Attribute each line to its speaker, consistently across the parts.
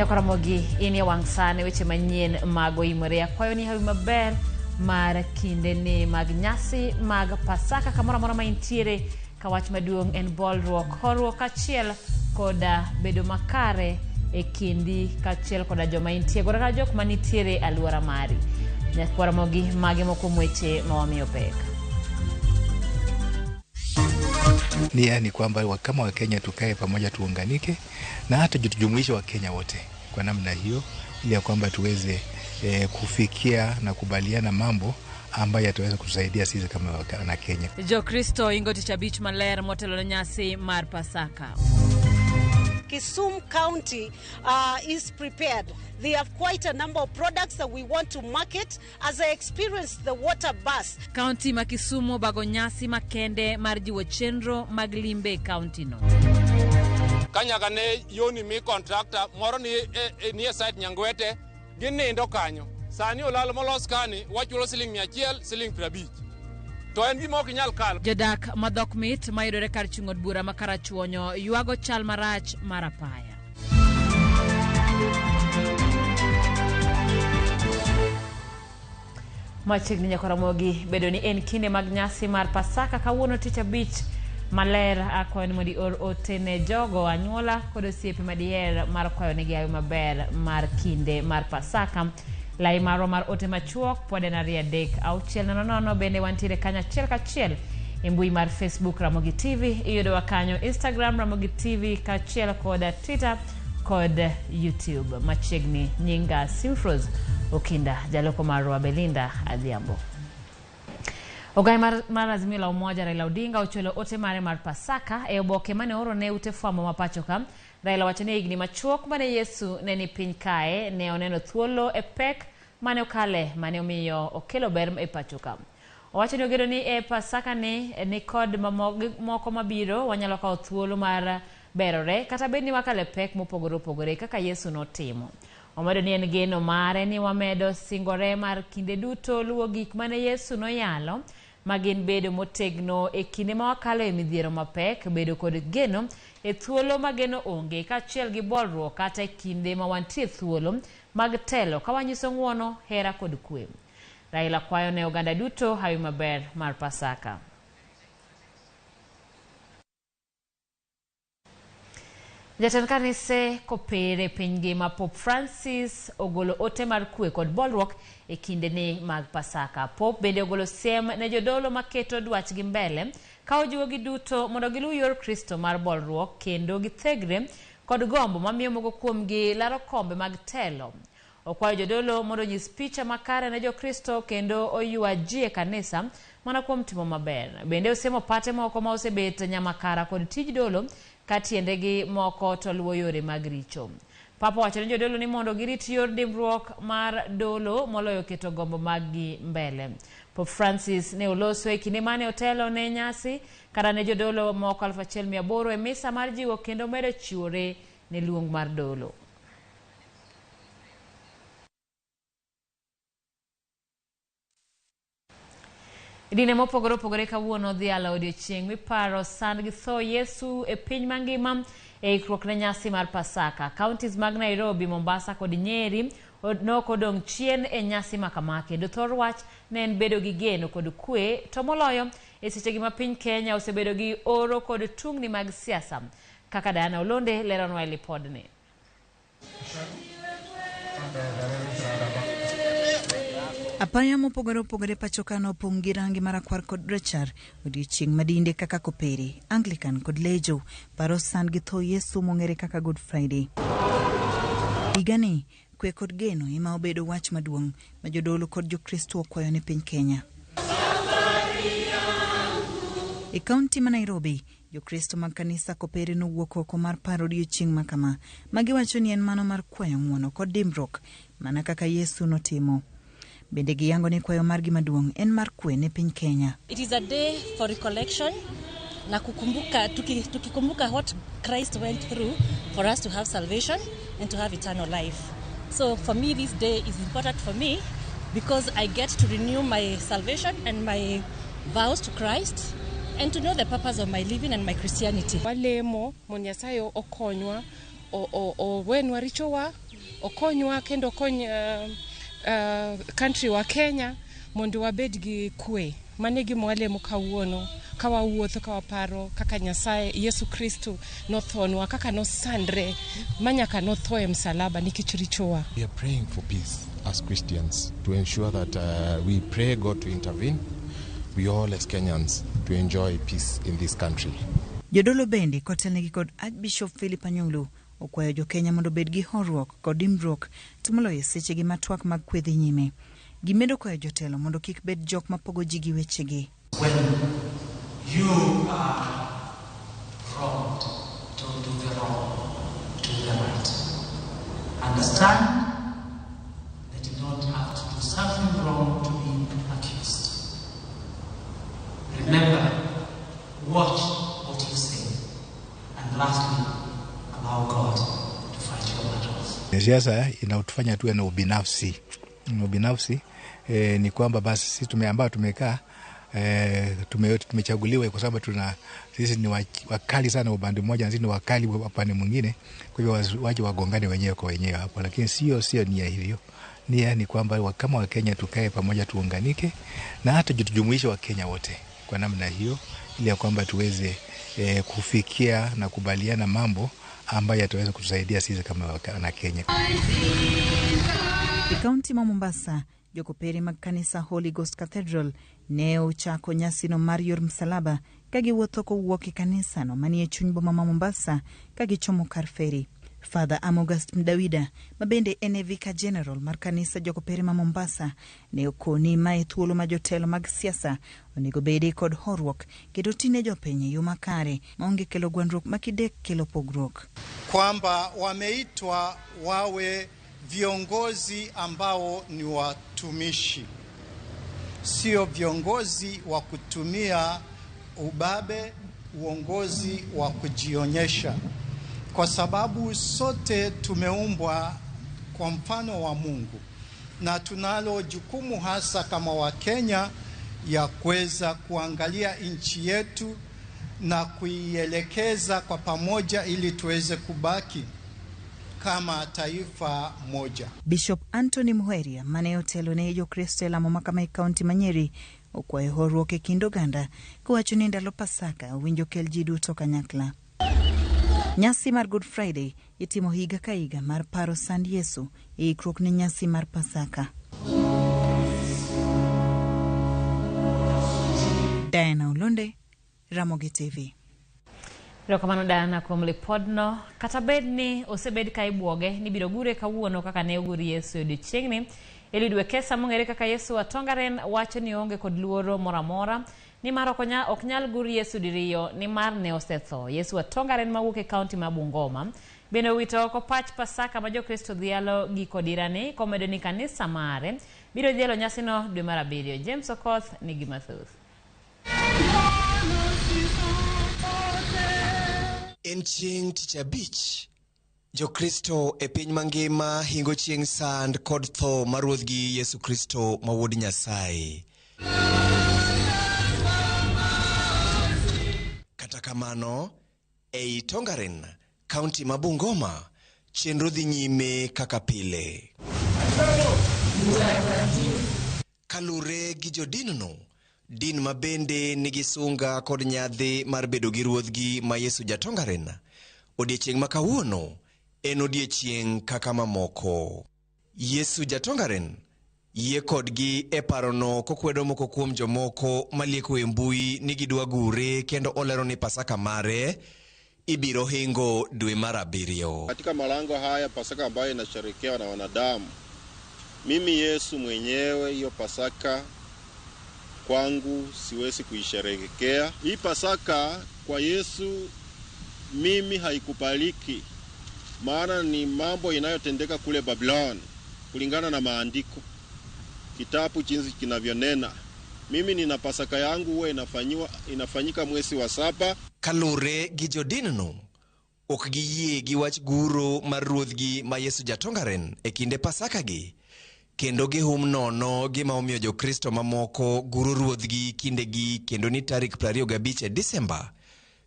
Speaker 1: Nyakoromogi in e wang' sani weche manyien mag oimore. Akwayo ni hawi maber mar kindeni mag nyasi mag Pasaka kamoro amora ma intiere ka wach maduong' en bolruok, horuok kaachiel koda bedo makare e kindi kaachiel koda joma intie godo kata jok manitiere e alwora mari. Nyakoromogi mage moko kuom weche ma wamiyo pek.
Speaker 2: Nia ni kwamba kama Wakenya tukae pamoja, tuunganike na hata tujumuishe Wakenya wote kwa namna hiyo, ili ya kwamba tuweze kufikia na kubaliana mambo ambayo yataweza kutusaidia sisi kama wana Kenya.
Speaker 1: Jokristo ingo tich abich maler motelo ne nyasi mar Pasaka.
Speaker 3: Kisumu County is prepared. They have quite a number of products that we want to market. As I experienced the water bus.
Speaker 1: Kaunti ma Kisumu obago nyasi makende mar jiwo chenro mag limbe e kaunti no.
Speaker 4: Ka nyaka ne yoni mi contractor moro ni e site Nyangwete ginindo kanyo. Sani olalo molos kani wachulo siling 100 siling 50. To en gima ok inyal kalo.
Speaker 1: Jodak ma dhok mit mayudore kar chung' od bura ma Karachuonyo ywago chal marach mar apaya. Machiegni Nyakoromogi bedo ni en kinde mag nyasi mar Pasaka kawuono tich abich maler akwayo ni mondo ior ote ne jogo anyuola kod osiepe madiher mar kwayo negi hawi maber mar kinde mar Pasaka. Lai marwa mar ote machuok pod en 2 3 6 0 0. Bende wantiere kanyo achiel kachiel e mbui mar Facebook Ramogi TV, iyudowa kanyo Instagram Ramogi TV kaachiel kod Twitter kod YouTube. Machiegni nyinga Simfros Okinda, jaloko marwa Belinda Adhiambo. Ogai mar Azimio la Umoja Raila Odinga ochwalo ote mare mar Pasaka e oboke mane ooro ne ute fwambo ma pacho ka. Raila wacho ni higni machuok mane Yesu ne ni piny kae ne oneno thuolo e pek mane okale mane omiyo okelo ber e pacho ka. Owacho ni ogeno ni e Pasaka ni kod moko mabiro wanyalo kawo thuolo mar berore kata bed ni wakalo e pek mopogore opogore kaka Yesu notimo. Omedo ni en geno mare ni wamedo singore mar kinde duto luwo gik mane Yesu noyalo ma gin bedo motegno e kinde ma wakalo e midhiero mapek, bedo kod geno e thuolo ma geno onge kaachiel gi bolruok kata e kinde ma wantie thuolo mag telo ka wanyiso ng'uono, hera kod kwe. Raila kwayo ne oganda duto hawi maber mar Pasaka. Jatend kanise kopere piny ngima Pope Francis ogolo ote mar kwe kod bolruok e kindeni mag Pasaka. Pope bende ogolo siem ne jodolo maketo dwachgi mbele ka ojiwogi duto mondo giluw yor Kristo mar bolruok kendo githegre kod gombo mamiyo moko kuomgi laro kombe mag telo. Okwayo jodolo mondo onyis picha makare ne Jokristo kendo oywa ji e kanisa mana kuom timo maber. Bende osiemo pate moko ma osebet nyamakara kod tij dolo ka tiendegi moko to luwo yore mag richo. Papa owacho ne jodolo ni mondo girit yor dimbruok mar dolo moloyo keto gombo maggi mbele. Pope Francis ne oloso e kinde mane otelo ne nyasi kata ne jodolo moko 1800 e misa mar jiwo kendo medo chiwore ne luong mar dolo. Dine mopogore opogore kawuono odhialo odiochieng' miparo sand gi tho Yesu e piny mangima e ikruok ne nyasi mar Pasaka. Counties mag Nairobi, Mombasa kod Nyeri nok odong' chien e nyasi ma kama kendo thor wach ne en bedo gi geno kod kwe to moloyo e sechegi ma piny Kenya osebedo gi oro kod tungni mag siasa. Kaka Diana Olonde leronwa e lipodni.
Speaker 5: Apaya mopogore opogore pacho ka nopong' gi rangi marakwar kod rachar odiochieng' ma dinde kaka Kopere, Anglican kod Lejo paro sand gi tho Yesu mong'ere kaka Good Friday. Higani, kwe kod geno ema obedo wach maduong' ma jodolo kod Jokristo okwayo ne piny Kenya. E kaunti ma Nairobi, Jokristo mag kanisa Kopere nowuok oko mar paro odiochieng' ma kama, ma giwacho ni en mano mar kwayo ng'uono kod dimbruok mana kaka Yesu notimo. Bende giyango ni kwayo margi maduong' en mar kwe ne piny Kenya.
Speaker 6: It is a day for recollection na kukumbuka, tukikumbuka what Christ went through for us to have salvation and to have eternal life. So for me, this day is important for me because I get to renew my salvation and my vows to Christ and to know the purpose of my living and my Christianity.
Speaker 7: Walemo mondo Nyasaye okonywa Owenwa richowa, okonywa kendo okony country wa Kenya mondo wabed gi kwe. Mano e gima walemo kawuono ka wawuotho ka waparo kaka Nyasaye Yesu Kristo nothonwa, kaka nosandre ma nyaka notho e msalaba nikech richowa.
Speaker 8: We are praying for peace as Christians to ensure that we pray God to intervene. We all as Kenyans to enjoy peace in this country.
Speaker 5: Jodolo bende kotelnegi kod Archbishop Philip Anyolo okwayo jokenya mondo obed gi horuok kod dimbruok to moloyo e sechegi ma twak mag kwe dhi nyime. Gimedo kwayo jotelo mondo kik bed jok mapogo ji gi wechegi.
Speaker 9: When you are wronged, don't do the wrong, do the right. Understand that you don't have to do something wrong to be accused. Remember, watch what you say. And lastly, allow God to fight your battles.
Speaker 2: Siasa inatufanya tuwe na ubinafsi. Ubinafsi ni kwamba basi sisi ambao tumekaa tumechaguliwa kwa sababu sisi ni wakali sana upande mmoja na sisi ni wakali upande mwingine, kwa hivyo waje wagongane wenyewe kwa wenyewe hapo, lakini sio nia hivyo. Nia ni kwamba kama Wakenya tukae pamoja, tuunganike na hata tujumuishe Wakenya wote kwa namna hiyo, ili ya kwamba tuweze kufikia na kubaliana mambo ambayo yataweza kutusaidia sisi kama wana Kenya.
Speaker 5: E kaunti ma Mombasa, jokopere mag kanisa Holy Ghost Cathedral ne ochako nyasino mar yor msalaba ka giwuotho kowuok e kanisano manie chuny boma ma Mombasa ka gichomo kar feri. Father Amogast Mdawida ma bende en e Vicar General mar kanisa jokopere ma Mombasa ne okoni mae thuolo ma jotelo mag siasa onego bede kod horuok kendo tine jopiny e yo makare maonge kelo gwandruok makidek kelo pogruok.
Speaker 10: Kwamba wameitwa wawe viongozi ambao ni watumishi, sio viongozi wa kutumia ubabe, uongozi wa kujionyesha, kwa sababu sote tumeumbwa kwa mfano wa Mungu na tunalo jukumu hasa kama Wakenya ya kuweza kuangalia nchi yetu na kuielekeza kwa pamoja ili tuweze kubaki kama taifa moja.
Speaker 5: Bishop Anthony Muheria mane otelo ne jokristo e lamo makama e kaunti ma Nyeri okwayo horuok e kind oganda kowacho ni ndalo Pasaka owinjo kel ji duto kanyakla. Nyasi mar Good Friday itimo higa ka higa mar paro sand Yesu e ikruok ne nyasi mar Pasaka. Diana Olonde, Ramogi TV.
Speaker 1: Erokamano Diana kuom lipodno. Kata bed ni osebed ka ibwoge ni biro gure kawuono kaka ne ogur Yesu e odiechieng'ni, Eliud Wekesa mong'ere kaka Yesu wa Tongaren wacho ni oonge kod luoro moro amora nimar ok nyal gur Yesu diriyo nimar ne osetho. Yesu wa Tongaren mawuok e kaunti ma Bungoma bende owito oko pach Pasaka ma Jokristo dhialo giko dirani komedo ni kanisa mare biro dhialo nyasino dwe mar 7. James Okoth nigi mathoth.
Speaker 11: En chieng' tich abich, Jokristo e piny mangima hingo chieng' sand kod tho mar ruodhgi Yesu Kristo ma wuod Nyasaye. Kata kamano, ei Tongaren, kaunti ma Bungoma, chenro dhi nyime kaka pile. Kalure gi jodinno, din ma bende nigi sunga kod nyadhi mar bedo gi ruodhgi ma Yesu Jatongaren, odiechieng' ma kawuono en odiechieng' kaka mamoko. Yesu Jatongaren yie kodgi e parono kokwedo moko kuom jomoko malieko e mbui ni gidwa gure kendo olero ni Pasaka mare ibiro hingo dwe mar 7.
Speaker 12: Katika malango haya Pasaka ambayo inasherekewa na wanadamu, mimi Yesu mwenyewe hiyo Pasaka kwangu siwezi kuisherehekea. Hii Pasaka kwa Yesu mimi haikubaliki, maana ni mambo inayotendeka kule Babylon kulingana na maandiko, kitabu jinsi kinavyonena. Mimi nina Pasaka yangu huwa inafanyika mwezi wa 7.
Speaker 11: Kalure gi jodinno, ok giyie gi wach guro mar ruodhgi ma Yesu Jatongaren e kinde Pasaka gi, kendo gihum nono gima omiyo Jokristo mamoko guro ruodhgi kindegi kendo ni tarik 25 Desemba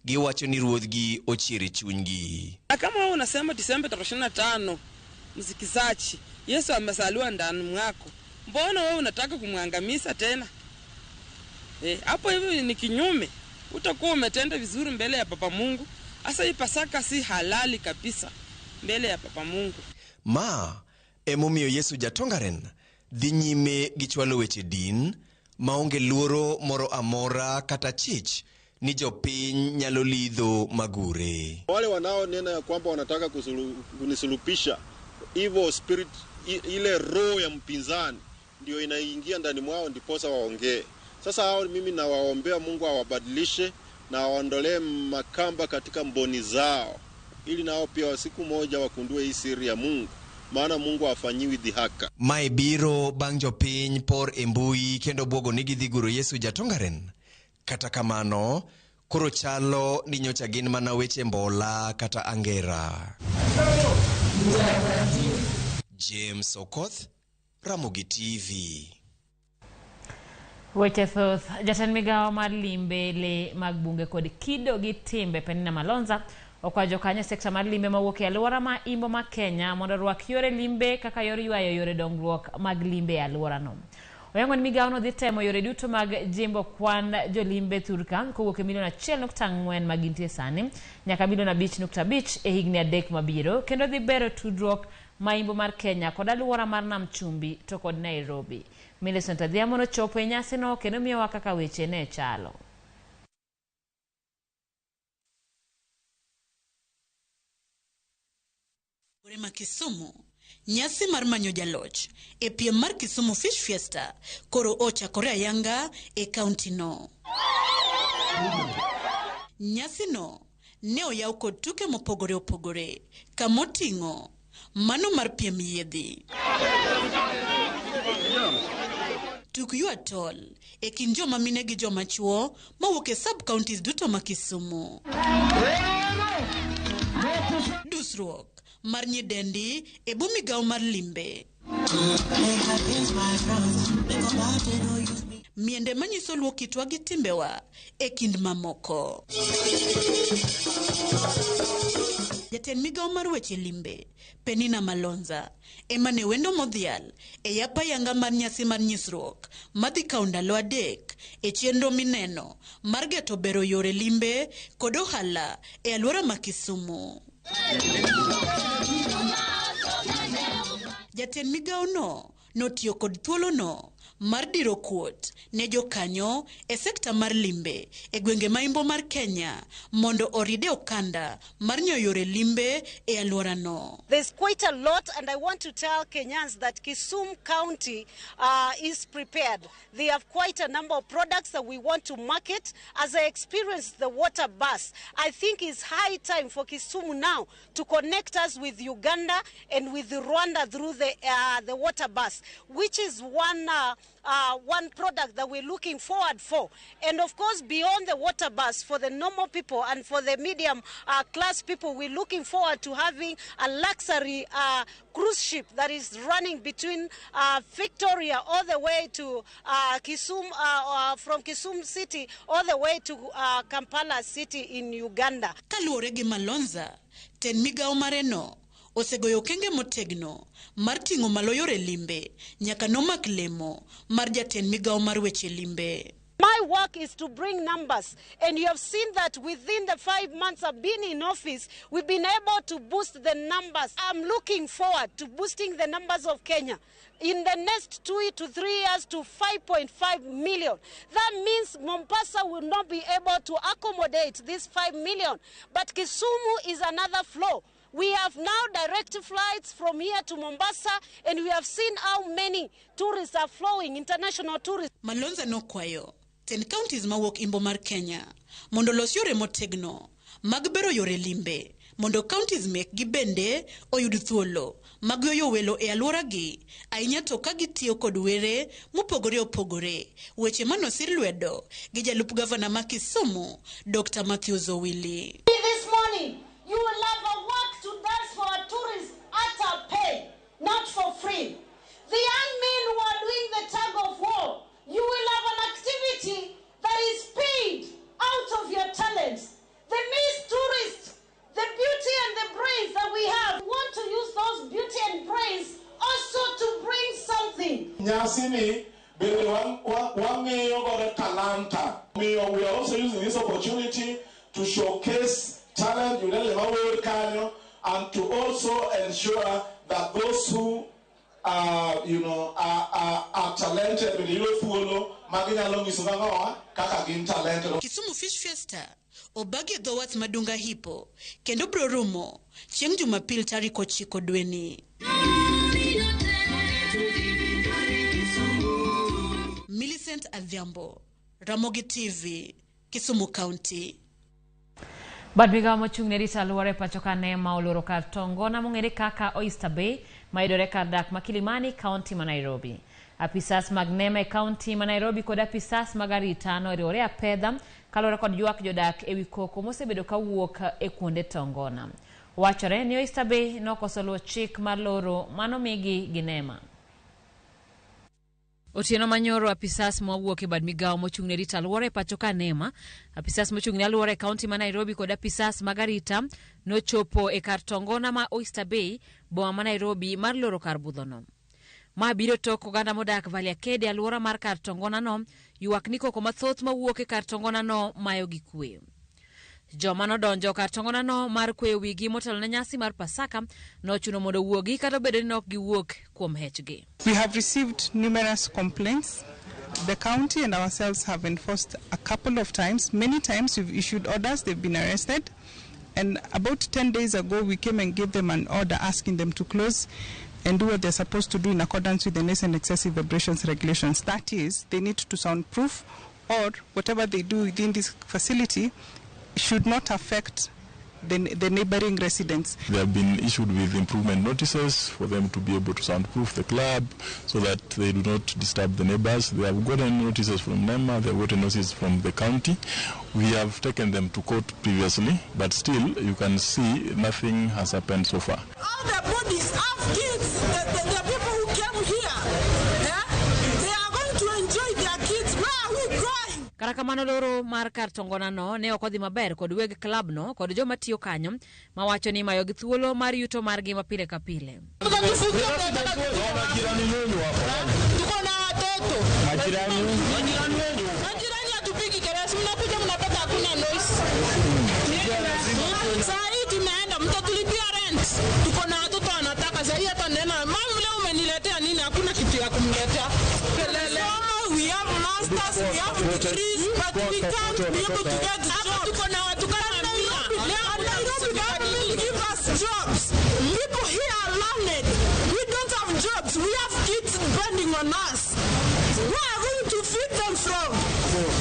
Speaker 11: Giwacho ni ruodhgi ochier e chunygi.
Speaker 13: Na kama wewe unasema Disemba tarehe 25, msikizaji, Yesu amezaliwa ndani mwako, mbona wewe unataka kumwangamiza tena? Hapo hivi ni kinyume. Utakuwa umetenda vizuri mbele ya Baba Mungu. Asa hii Pasaka si halali kabisa mbele ya Baba Mungu.
Speaker 11: Ma emomiyo Yesu Jatongaren dhi nyime gi chwalo weche din maonge luoro moro amora kata chich ni jopiny nyalo lidho magure.
Speaker 12: Wale wanaonena ya kwamba wanataka kunisulupisha, evil spirit, ile roho ya mpinzani ndio inaingia ndani mwao ndiposa waongee. Sasa hao mimi nawaombea Mungu awabadilishe na awaondolee makamba katika mboni zao, ili nao pia siku moja wakundue hii siri ya Mungu, maana Mungu hafanyiwi dhihaka.
Speaker 11: Mae biro bang' jopiny por e mbui kendo bwogo ni gidhi guro Yesu Jatongaren. Kata kamano, koro chalo ni nyocha gin mana weche mbola kata angera. James Okoth, Ramogi TV.
Speaker 1: Weche thoth, jatend migawo mar limbe le mag bunge kod kido gi timbe Penina Malonza okwayo jokanyo e sekta mar limbe mawuok e alwora ma imbo ma Kenya mondo orwak yore limbe kaka yor ywayo yore dongruok mag limbe e alworano. Oyango ni migawono dhi temo yore duto mag jimbo kwan jolimbe thurka kowuok e milion 1.4 ma gintie sani nyaka milion 5.5 e higni 3 mabiro, kendo dhi bero tudruok ma imbo mar Kenya kod alwora mar Nam Chumbi to kod Nairobi. Millicent Adhiambo nochopo e nyasino kendo miyowa kaka weche ne chalo.
Speaker 14: Ma Kisumu, nyasi mar manyo jaloch e piem mar Kisumu Fish Fiesta koro ochakore ayanga e kaunti no. Nyasi no ne oyaw kod tuke mopogore opogore kamoting'o mano mar piem yiedhi, tuk ywa tol e kind joma mine gi joma chuo mawuok e sub counties duto ma Kisumu, dusruok mar nyidendi e bwo migawo mar limbe, miende manyiso luo kitwa gi timbewa e kind mamoko. Jatend migawo mar weche limbe Penina Malonza ema ne wendo modhial e yapa yanga mar nyasi mar nyisruok madhi kawo ndalo 3 e chenro mineno mar geto bero yore limbe kod ohala e alwora ma Kisumu. Jatend migawo no notiyo kod thuolono mar diro kuot ne jokanyo e sekta mar limbe e gwenge ma imbo mar Kenya mondo oride okanda mar nyiewo yore limbe e alworano.
Speaker 3: There's quite a lot, and I want to tell Kenyans that Kisumu County is prepared. They have quite a number of products that we want to market. As I experienced the water bus, I think it's high time for Kisumu now to connect us with Uganda and with Rwanda through the water bus, which is one product that we're looking forward for. And of course, beyond the water bus, for the normal people and for the medium class people, we're looking forward to having a luxury cruise ship that is running between Victoria all the way to Kisumu, from Kisumu City all the way to Kampala City in Uganda.
Speaker 14: Kaluwore gi Malonza, ten migawo mareno osegoyo okenge motegno mar ting'o malo yore limbe nyaka nomak lemo mar jatend migawo mar weche limbe.
Speaker 3: My work is to bring numbers, and you have seen that within the 5 months I've been in office, we've been able to boost the numbers. I'm looking forward to boosting the numbers of Kenya in the next 2 to 3 years to 5.5 million. That means Mombasa will not be able to accommodate this 5 million, but Kisumu is another flow. We have now direct flights from here to Mombasa, and we have seen how many tourists are flowing, international tourists.
Speaker 14: Malonza nokwayo 10 counties mawuok imbo mar Kenya mondo los yore motegno mag bero yore limbe mondo counties mekgi bende oyud thuolo mag ywayo welo e alworagi, ahinya to ka gitiyo kod were mopogore opogore, weche manosir lwedo gi jalup gavana ma Kisumu Dr. Matthews Owili.
Speaker 3: This morning you will have a work to dance for our tourists at a pay, not for free. The young men who are doing the tug of war, you will have an activity that is paid out of your talents. The
Speaker 15: Nyasini bende wang'iyo godo talanta. Omiyo we are also using this opportunity to showcase talent yudele mawer kanyo and to also ensure that those who are talented bende yudo thuolo ma ginyalo nyiso kaka kaka gin talented.
Speaker 14: Kisumu Fish Fiesta obagi e dho wath ma Dunga Hippo kendo biro rumo chieng' Jumapil tarik 9 dweni. Millicent Adhiambo, Ramogi TV, Kisumu County.
Speaker 1: Bad migawo mochung' ne rito alwora e pacho ka NEMA oloro kar tongona mong'ere kaka Oyster Bay mayudore kar dak ma Kilimani, kaunti ma Nairobi. Apisas mag NEMA e kaunti ma Nairobi kod apisas mag arita noriwore apedha kaluwore kod ywak jodak ewi koko mosebedo kawuok e kuonde tongona. Wachore ni Oyster Bay nokoso luwo chik mar loro manomigi gi NEMA. Otieno manyoro apisas mawuok e bad migawo mochung' ne rito alwora e pacho ka NEMA, apisas mochung' ne alwora e kaunti ma Nairobi kod apisas mag arita nochopo e kar tongona ma Oyster Bay, boma ma Nairobi mar loro kar budhono. Ma biro tok oganda modak Valley Arcade e alwora mar kar tongonano ywak ni koko mathoth mawuok e kar tongonano mayo gi kwe. Joma nodonjo kar tongonano mar kweyo wigi motelo ne nyasi mar Pasaka nochuno mondo owuogi kata obedo ni ne ok giwuok kuom hechgi.
Speaker 16: We have received numerous complaints. The county and ourselves have enforced a couple of times. Many times we've issued orders, they've been arrested. And about 10 days ago, we came and gave them an order asking them to close and do what they're supposed to do in accordance with the noise and excessive vibrations regulations. That is, they need to soundproof, or whatever they do within this facility should not affect the neighboring residents.
Speaker 17: They have been issued with improvement notices for them to be able to soundproof the club so that they do not disturb the neighbors. They have gotten notices from NEMA, they have gotten notices from the county. We have taken them to court previously, but still you can see nothing has happened so far.
Speaker 18: All the bodies have kids, the people who came here, they are going to enjoy their kids. Where are we going?
Speaker 1: Kata kamano loro mar kar tongonano ne ok odhi maber kod weg klabno kod joma tiyo kanyo mawacho ni imayogi thuolo mar yuto margi ma pile ka pile.
Speaker 18: Tuko na watoto. Majirani hatupigi kelele, mnakuja mnapata hakuna noise. Saa hii tunaenda mtatulipia rent. Tuko na watoto wanataka saa hii hata nena mama leo umeniletea nini, hakuna kitu ya kumletea. Kelele. We have masters, we have degrees, but we can't be able to get jobs. Tuko na watu kama mia. Nairobi government give us jobs. People here are learned. We don't have jobs. We have kids depending on us. Where are we going to feed them from?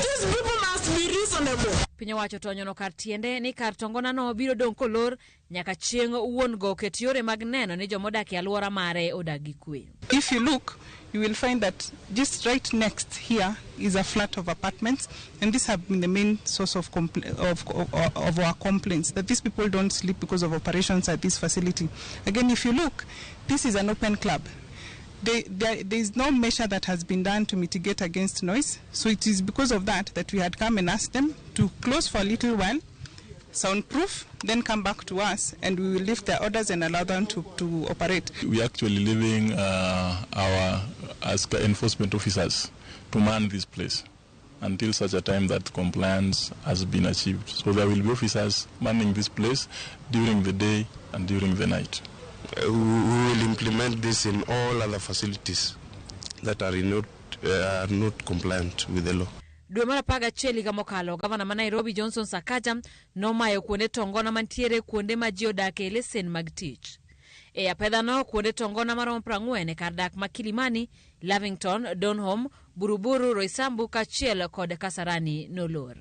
Speaker 18: These people must be reasonable.
Speaker 1: Piny owacho to onyono kar tiende ni kar tongonano biro dong' kolor nyaka chieng' wuon go oket yore mag neno ni jomodak e alwora mare odak gi kwe.
Speaker 16: If you look, you will find that just right next here is a flat of apartments, and these have been the main source of our complaints, that these people don't sleep because of operations at this facility. Again, if you look, this is an open club. There is no measure that has been done to mitigate against noise, so it is because of that that we had come and asked them to close for a little while, soundproof, then come back to us and we will lift their orders and allow them to operate.
Speaker 17: We are actually leaving our as enforcement officers to man this place until such a time that compliance has been achieved. So there will be officers manning this place during the day and during the night.
Speaker 19: We will implement this in all other facilities that are not compliant with the law.
Speaker 1: Dwe mar 11 higa mokalo, gavana ma Nairobi Johnson Sakaja nomayo kuonde tongona mantiere kuonde ma ji odake e lesen mag tich. E apedhano kuonde tongona maromo 40 e kar dak ma Kilimani, Lavington, Donholm, Buruburu, Roysambu kaachiel kod Kasarani nolor.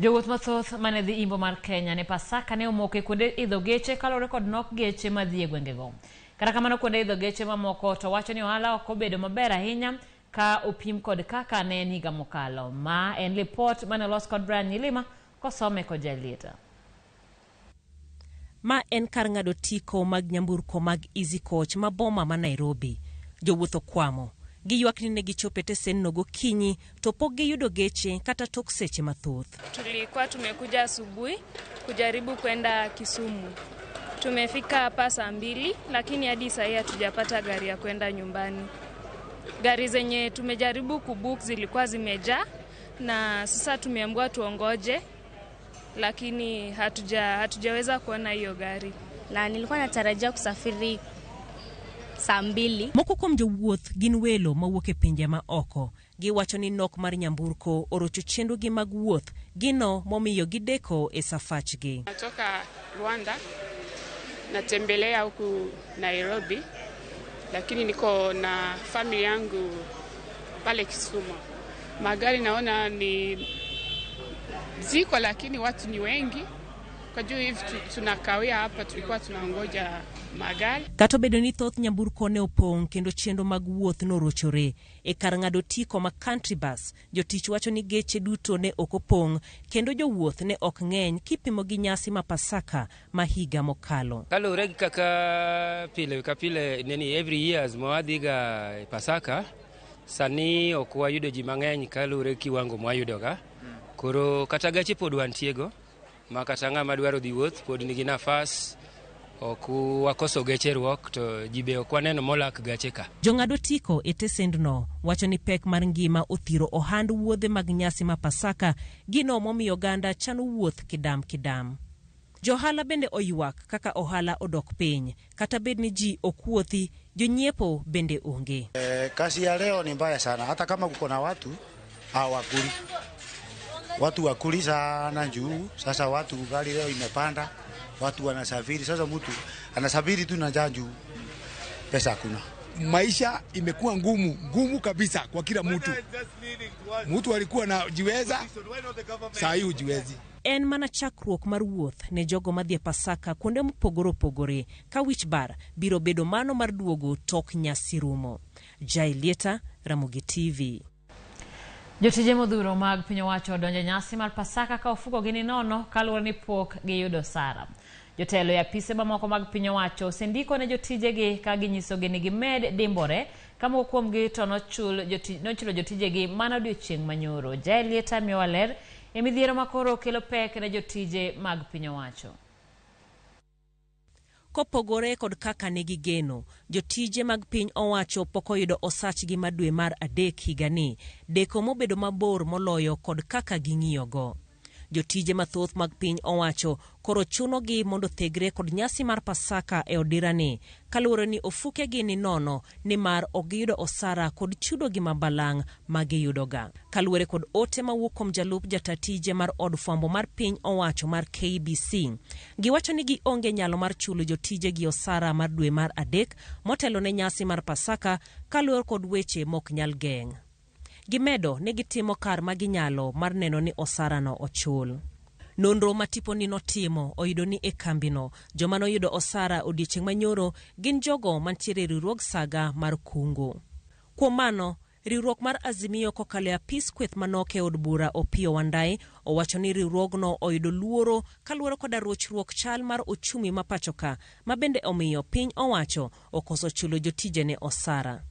Speaker 1: Jowuoth mathoth mane dhi imbo mar Kenya ne Pasaka ne omoko e kuonde idho geche kaluwore kod nok geche madhi e gwengego. Kata kamano kuonde idho geche mamoko to wacho ni ohala ok obedo maber ahinya ka opim kod kaka ne en higa mokalo. Ma en lipot mane olos kod Brian Nyilima kosome kod Jalieta.
Speaker 6: Ma en kar ng'ado tiko mag nyamburko mag Easy Coach ma boma ma Nairobi. Jowuoth okwamo. Giywak ni ne gichopo e tesenno gokinyi to pok giyudo geche kata tok seche mathoth.
Speaker 20: Tulikuwa tumekuja asubuhi kujaribu kwenda Kisumu. Tumefika hapa saa 2 lakini hadi saa hii hatujapata gari ya kwenda nyumbani. Gari zenye tumejaribu kubook zilikuwa zimejaa na sasa tumeambiwa tuongoje, lakini hatujaweza kuona hiyo gari.
Speaker 21: Na nilikuwa natarajia kusafiri saa 2.
Speaker 22: Moko kuom jowuoth gin welo mawuok e pinje ma oko. Giwacho ni nok mar nyamburko orocho chenrogi mag wuoth, gino momiyo gideko e safachgi.
Speaker 23: Natoka Rwanda, natembelea huku Nairobi, lakini niko na familia yangu pale Kisumu. Magari naona ni ziko, lakini watu ni wengi. Kwa juu hivi tunakawia hapa, tulikuwa tunangoja magari.
Speaker 22: Kata obedo ni thoth nyamburko ne opong' kendo chenro mag wuoth norochore, e kar ng'ado otiko ma Country Bus, jotich wacho ni geche duto ne ok opong' kendo jowuoth ne ok ng'eny kipimo gi nyasi ma Pasaka ma higa mokalo.
Speaker 24: Kaluwore gi kaka pile ka pile neni every years mawadhiga e Pasaka, sani ok wayudo ji mang'eny kaluwore gi kiwango mwayudoga. Koro kata gache pod wantiego, ma kata ng'ama dwaro dhi wuoth pod nigi nafas, ok wakoso geche ruok to ji be ok waneno molak gache ka.
Speaker 22: Jong'ad otiko e tesendno wacho ni pek mar ngima othiro ohand wuodhe mag nyasi ma Pasaka, gino momiyo oganda chano wuoth kidam kidam. Johala bende oywak kaka ohala odok piny, kata bed ni ji ok wuothi, jonyiepo bende onge.
Speaker 25: Kazi ya leo ni mbaya sana, hata kama kuko na watu hawakuli. Watu wakuli sana juu, sasa watu gari leo imepanda, watu wanasafiri, sasa mtu anasafiri tu na njaa juu pesa hakuna.
Speaker 26: Maisha imekuwa ngumu, ngumu kabisa kwa kila mtu. Mtu alikuwa anajiweza, saa hii hujiwezi.
Speaker 22: En mana chakruok mar wuoth ne jogo madhi e Pasaka kuonde mopogore opogore, ka wich bar biro bedo mano mar duogo tok nyasi rumo. Jai Lieta, Ramogi TV.
Speaker 1: Jotije modhuro mag piny owacho odonjo e nyasi mar Pasaka ka ofukogi ni nono kaluwore ni pok giyudo osara. Jotelo e apise mamoko mag piny owacho osendiko ne jotijegi ka ginyisogi ni gimed dimbore ka moko kuomgi to nochulo jotijegi mana odiochieng' manyoro. Jai Lieta miyowa ler e midhiero makoro kelo pek ne jotije mag piny owacho.
Speaker 22: Kopogore kod kaka ne gigeno, jotije mag piny owacho pok oyudo osachgi ma dwe mar 3 higani, deko mobedo mabor moloyo kod kaka ging'iyogo. Jotije mathoth mag piny owacho koro chunogi mondo thegre kod nyasi mar Pasaka e odirani, kaluwore ni ofukegi ni nono nimar ok giyudo osara kod chudogi mabalang' ma giyudoga. Kaluwore kod ote mawuok kuom jalup jata tije mar od fwambo mar piny owacho mar KBC, giwacho ni gionge nyalo mar chulo jotijegi osara mar dwe mar 3 motelo ne nyasi mar Pasaka kaluwore kod weche mok nyal geng'. Gimedo ni gitimo kar ma ginyalo mar neno ni osarano ochul. Nonro ma tiponi notimo oyudo ni e kambino joma noyudo osara odiechieng' manyoro gin jogo mantiere e riwruog saga mar kungo. Kuom mano, riwruok mar Azimio kokalo e apis kweth manok e od bura Opiyo Wandayi owacho ni riwruogno oyudo luoro kaluwore koda rochruok chal mar ochumi ma pachoka ma bende omiyo piny owacho okoso chulo jotijene osara.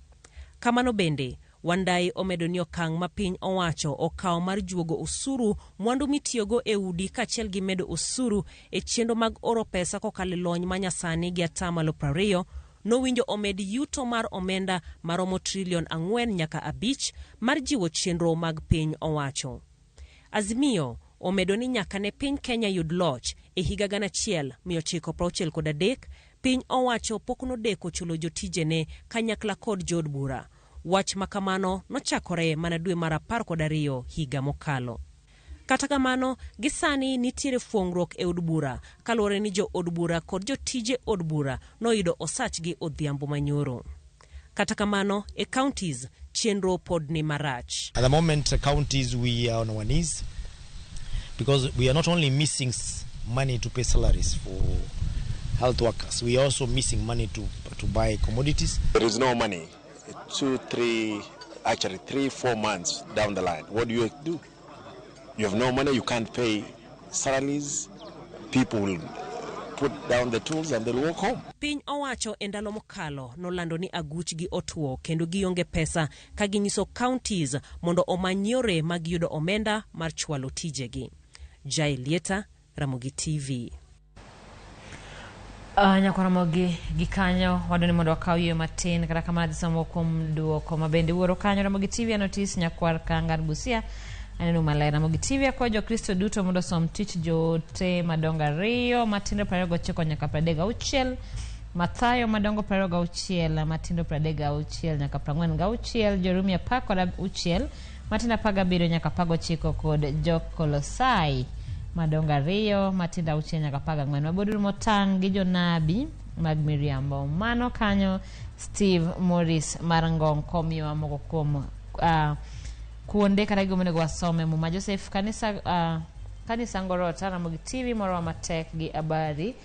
Speaker 22: Kamano bende, Wandayi omedo ni okang' ma piny owacho okawo mar juogo osuru mwandu mitiyogo e udi kaachiel gi medo osuru e chenro mag oro pesa kokalo e lony manyasani gi 20% nowinjo omed yuto mar omenda maromo trilion 4 nyaka 5 mar jiwo chenro mag piny owacho. Azimio omedo ni nyaka ne piny Kenya yud loch e higa 1963, piny owacho pok nodeko chulo jotijene kanyakla kod jood bura. Wach makamano nochakore mana dwe mar 12 higa mokalo. Kata kamano, gisani nitiere fuong'ruok e od bura kaluwore ni jo od bura kod jotije od bura noyudo osachgi odhiambo manyoro. Kata kamano, e counties chenro pod ni marach.
Speaker 27: At the moment, counties, we are on our knees because we are not only missing money to pay salaries for health workers, we are also missing money to buy commodities.
Speaker 28: There is no money. 2, 3, actually 3, 4 months down the line, what do you do? You have no money, you can't pay salaries, people will put down the tools and they'll walk home.
Speaker 22: Piny owacho e ndalo mokalo nolando ni aguchgi otwo kendo gionge pesa ka ginyiso counties mondo omany yore mag yudo omenda mar chwalo tijegi. Jai Lieta, Ramogi TV.
Speaker 1: Nyakwaramogi gi kanyo wadwani mondo wakaw yweyo matin kata kamano adhi somo kuom duoko ma bende wuoro kanyo. Ramogi TV anotis nyakwar Kangar Busia aneno maler. Ramogi TV akwayo jokristo duto mondo osom tich joote madongo 2 matindo 29 nyaka 36, Mathayo madongo 26 matindo 36 nyaka 46, Jorumi 16 matindo 17 nyaka 19 kod Jokolosai madongo 2 matindo 6 nyaka 14. Wabeduru motang' gi jonabi mag miriambo. Mano kanyo Steve Morris mar Ngong komiyowa moko kuom kuonde kata gigo monego wasome Muma. Joseph kanisa kanisa Ngorota Ramogi TV morowa matek gi habari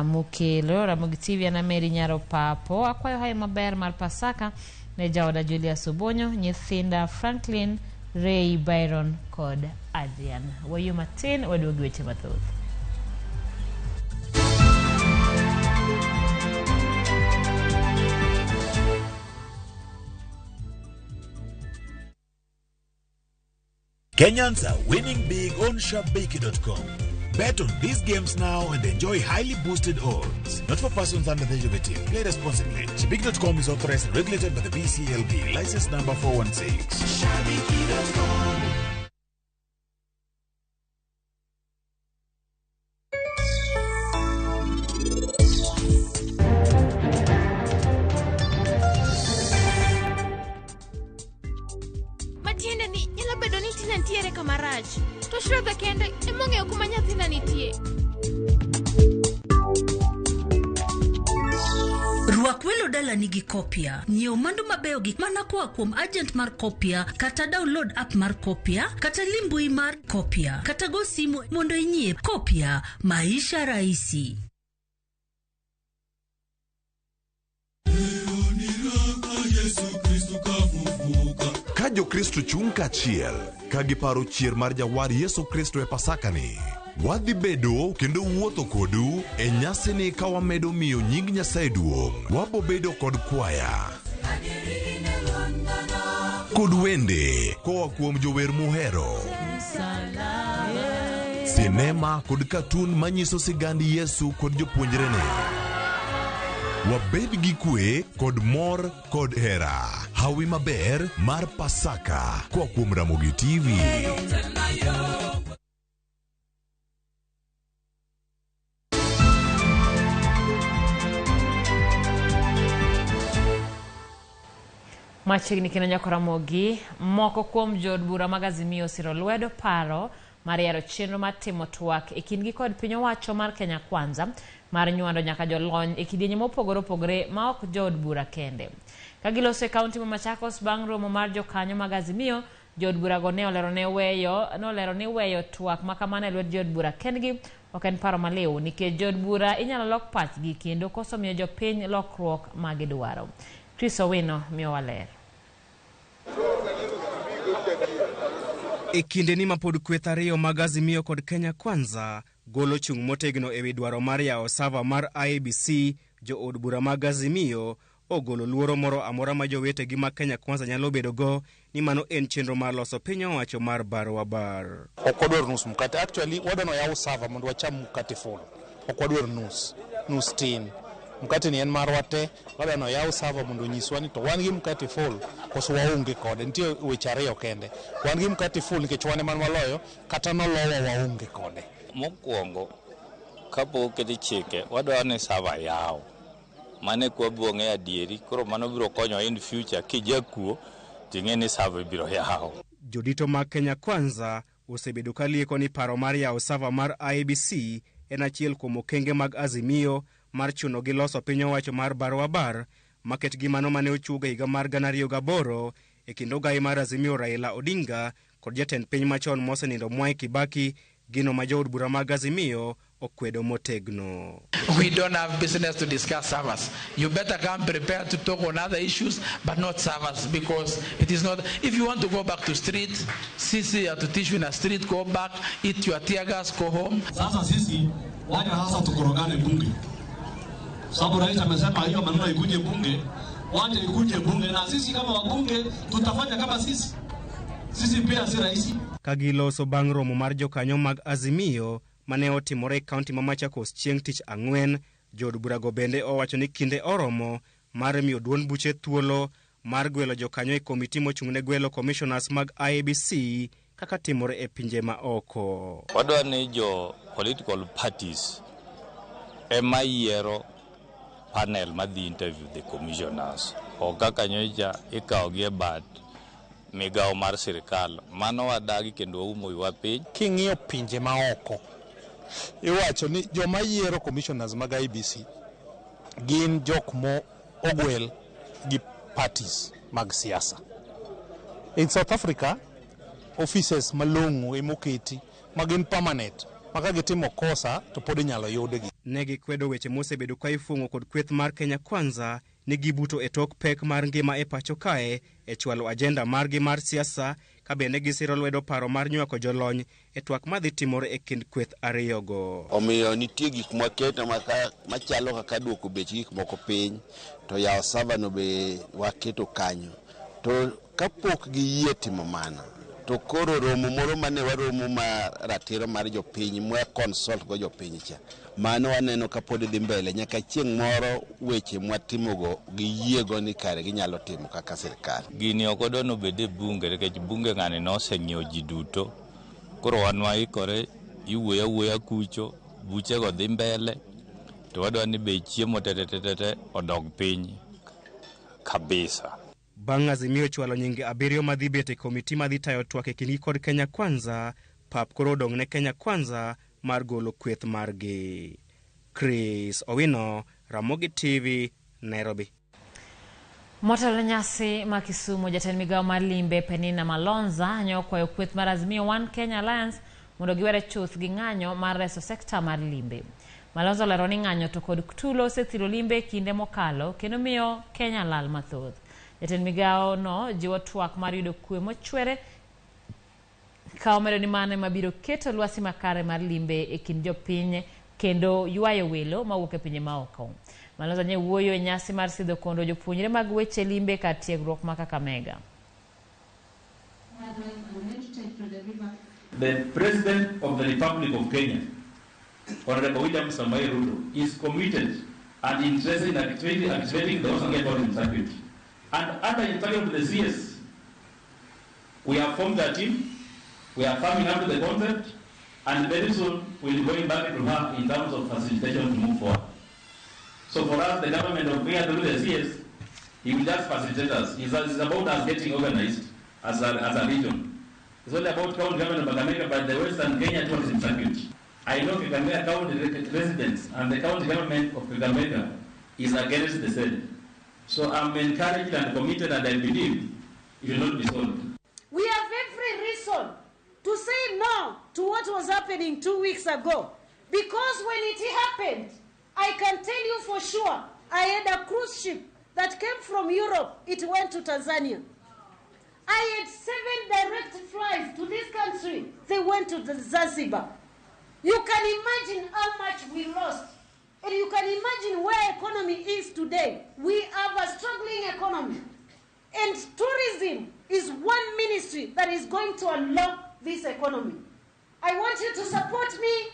Speaker 1: mukelo. Ramogi TV an Mary Nyaro Papo akwayo hayo maber mar Pasaka ne jaoda Julius Obonyo, nyithinda Franklin, Ray, Byron kod Adrian. Wayie matin waduogi weche mathoth.
Speaker 2: Kenyans are winning big on Shabiki.com. Bet on these games now and enjoy highly boosted odds. Not for persons under the age of 18. Play responsibly. Shabiki.com is authorized and regulated by the BCLB. License number 416.
Speaker 4: Shabiki.com.
Speaker 20: Matiende ni nyalo bedo ni Tina nitiere kama rach. To Shradha kende ema ong'eyo kuma nyathina nitie.
Speaker 5: Rwak welo dalani gi Kopia. Nyiew mwandu mabeyo gi mana koa kuom agent mar Kopia, kata download app mar Kopia, kata lim mbui mar Kopia, kata go simu mondo inyiew Kopia. Maisha rahisi.
Speaker 7: Ka Jokristo chung' kaachiel ka giparo chier mar jawar Yesu Kristo e Pasakani, wadhi bedo kendo wuotho kodu e nyasini ka wamedo miyo nying Nyasaye duong'. Wabobedo kod kwaya kod wende koa kuom jower muhero, sinema kod katun manyiso sigand Yesu kod jopuonjrene. Wabed gi kwe kod mor kod hera. Hawi maber mar Pasaka koa kuom Ramogi TV.
Speaker 1: Machiegni kendo nyako Ramogi, moko kuom jood bura mag Azimio osiro lwedo paro mar yaro chenro mar timo twak e kindgi kod piny owacho mar Kenya Kwanza mar nywando nyaka jolony e kidienje mopogore opogore ma ok jood bura kende. Ka giloso e kaunti ma Machakos bang' romo mar jokanyo mag Azimio, jood burago ne olero ni weyo twak ma kamano e lwet jood bura kendgi ok en paro maliw nikech jood bura inyalo lok pachgi kendo koso miyo jopiny lokruok ma gidwaro. Chris Owino miyowa ler.
Speaker 8: E kindeni ma pod kweth ariyo mag Azimio kod Kenya Kwanza golo chung' motegno ewi dwaro mar yawo sava mar IEBC, jood bura mag Azimio ogolo luoro moro amora ma jowetegi mag Kenya Kwanza nyalo bedogo ni mano en chenro mar loso piny owacho mar bar wa bar.
Speaker 9: Ok wadwar nus mkate. Actually, wadwaro yawo sava mondo wacham mkate full. Ok wadwar nus, nus tin. Mkate ni en marwa te, wadwaro yawo sava mondo onyiswa ni to wan gi mkate full koso waonge kode. Nitie weche ariyo kende. Wan gi mkate full nikech wan ema waloyo, kata nolowa waonge kode.
Speaker 10: Mokwongo, kapok oketi chike, wadwaro ni sava yaw. Mano eka wabiro ng'eyo adieri, koro mano biro konyo in future kijakuo ting'e ni sava ibiro yaw.
Speaker 8: Jodito mag Kenya Kwanza osebedo ka lieko ni paro mar yawo sava mar IEBC en achiel kuom okenge mag Azimio mar chuno gi loso piny owacho mar bar wa bar maket gi mano mane ochuog e higa mar 2008 e kind ogai mar Azimio Raila Odinga kod jatend piny machon mosenindo Mwai Kibaki, gino ma jood bura mag Azimio okwedo motegno.
Speaker 13: We don't have business to discuss servers. You better come prepared to talk on other issues, but not servers, because it is not. If you want to go back to street, sisi hatutishwi na street, go back, eat your tear gas, go home.
Speaker 15: Sasa sisi wacha sasa tukorogane bunge. Sababu rais amesema hiyo maneno ikuje bunge, wacha ikuje bunge na sisi kama wabunge tutafanya kama sisi. Sisi pia si rais.
Speaker 8: Kagiloso bang' romo mar jokanyo mag Azimio mane otimore e kaunti ma Machakos chieng' tich ang'wen, Jood burago bende owacho ni kinde oromo mar miyo duond buche thuolo mar gwelo jokanyo e komiti mochung' ne gwelo commissioners mag IEBC kaka timore e pinje ma oko.
Speaker 10: Wadwa ni jo political parties ema yiero panel madhi interview the commissioners. Ok kaka nyocha ikawogi e bat migawo mar sirikal. Mano wadagi kendo waumo wiwa piny.
Speaker 9: King'iyo pinje maoko, iwacho ni joma yiero commissioners mag IEBC gin jok mo ogwel gi parties mag siasa. In South Africa, offices malong'o emoketi ma gin permanent ma ka gitimo kosa to pod inyalo yudgi.
Speaker 8: Ne gikwedo weche mosebedo ka ifung'o kod kweth mar Kenya Kwanza ni gibuto e tok pek mar ngima e pacho kae e chwalo ajenda margi mar siasa ka bende gisiro lwedo paro mar nywako jolony e twak madhi timore e kind kweth ariyogo.
Speaker 3: Omiyo nitie gik mwaketo machalo kaka duoko bech gik moko piny to yawo server no be waketo kanyo. To kapok giyie timo mano, to koro romo moro mane waromo ma ratiro mar jopiny mwa consult go jopiny cha, mano waneno ka pod dhi mbele nyaka chieng' moro weche mwatimogo giyiego ni kare ginyalo timo kaka sirikal.
Speaker 10: Gini ok wadwa ni obed e bunge nikech bunge ng'ani noseng'iewo ji duto. Koro wan waikore iwuoyo awuoya kucho, buchego dhi mbele, to wadwa ni bei chiemo tetetete odog piny kabisa.
Speaker 8: Bang' Azimio chwalo nyinge 7 madhi bet e komiti madhi tayo twak e kindgi kod Kenya Kwanza, pap koro odong' ne Kenya Kwanza mar golo kweth margi. Chris Owino, Ramogi TV, Nairobi.
Speaker 1: Motelo nyasi ma Kisumu, jatend migawo mar limbe Penina Malonza ne okwayo kweth mar Azimio One Kenya Alliance mondo giwere chuth gi ng'anyo mar reso sekta mar limbe. Malonza olero ni ng'anyo to kod tulo osethiro limbe kinde mokalo kendo miyo Kenya lal mathoth. Jatend migawo no jiwo twak mar yudo kwe mochwere ka omedo ni mano ema biro keto lwasi makare mar limbe e kind jopiny kendo ywayo welo mawuok e pinje maoko. Malonza ne wuoyo e nyasi mar sidho kondo jopuonjre mag weche limbe kar tiegruok ma Kakamega.
Speaker 11: The President of the Republic of Kenya, Honorable William Samoei Ruto, is committed and interested in activating the Western Tourism Circuit. And under instruction of the CS, we have formed a team, we are farming up to the concept, and very soon we'll be going back to her in terms of facilitation to move forward. So for us, the government of Kenya through the CS, he will just facilitate us. It's about us getting organized as a region. It's only about county government of Kakamega, but the Western Kenya Tourism Circuit. I know Kakamega County residents and the county government of Kakamega is against the sale. So I'm encouraged and committed, and I believe it will not be sold.
Speaker 12: We have every reason to say no to what was happening 2 weeks ago. Because when it happened, I can tell you for sure, I had a cruise ship that came from Europe. It went to Tanzania. I had 7 direct flights to this country. They went to the Zanzibar. You can imagine how much we lost. And you can imagine where economy is today. We have a struggling economy. And tourism is one ministry that is going to unlock this economy. I want you to support me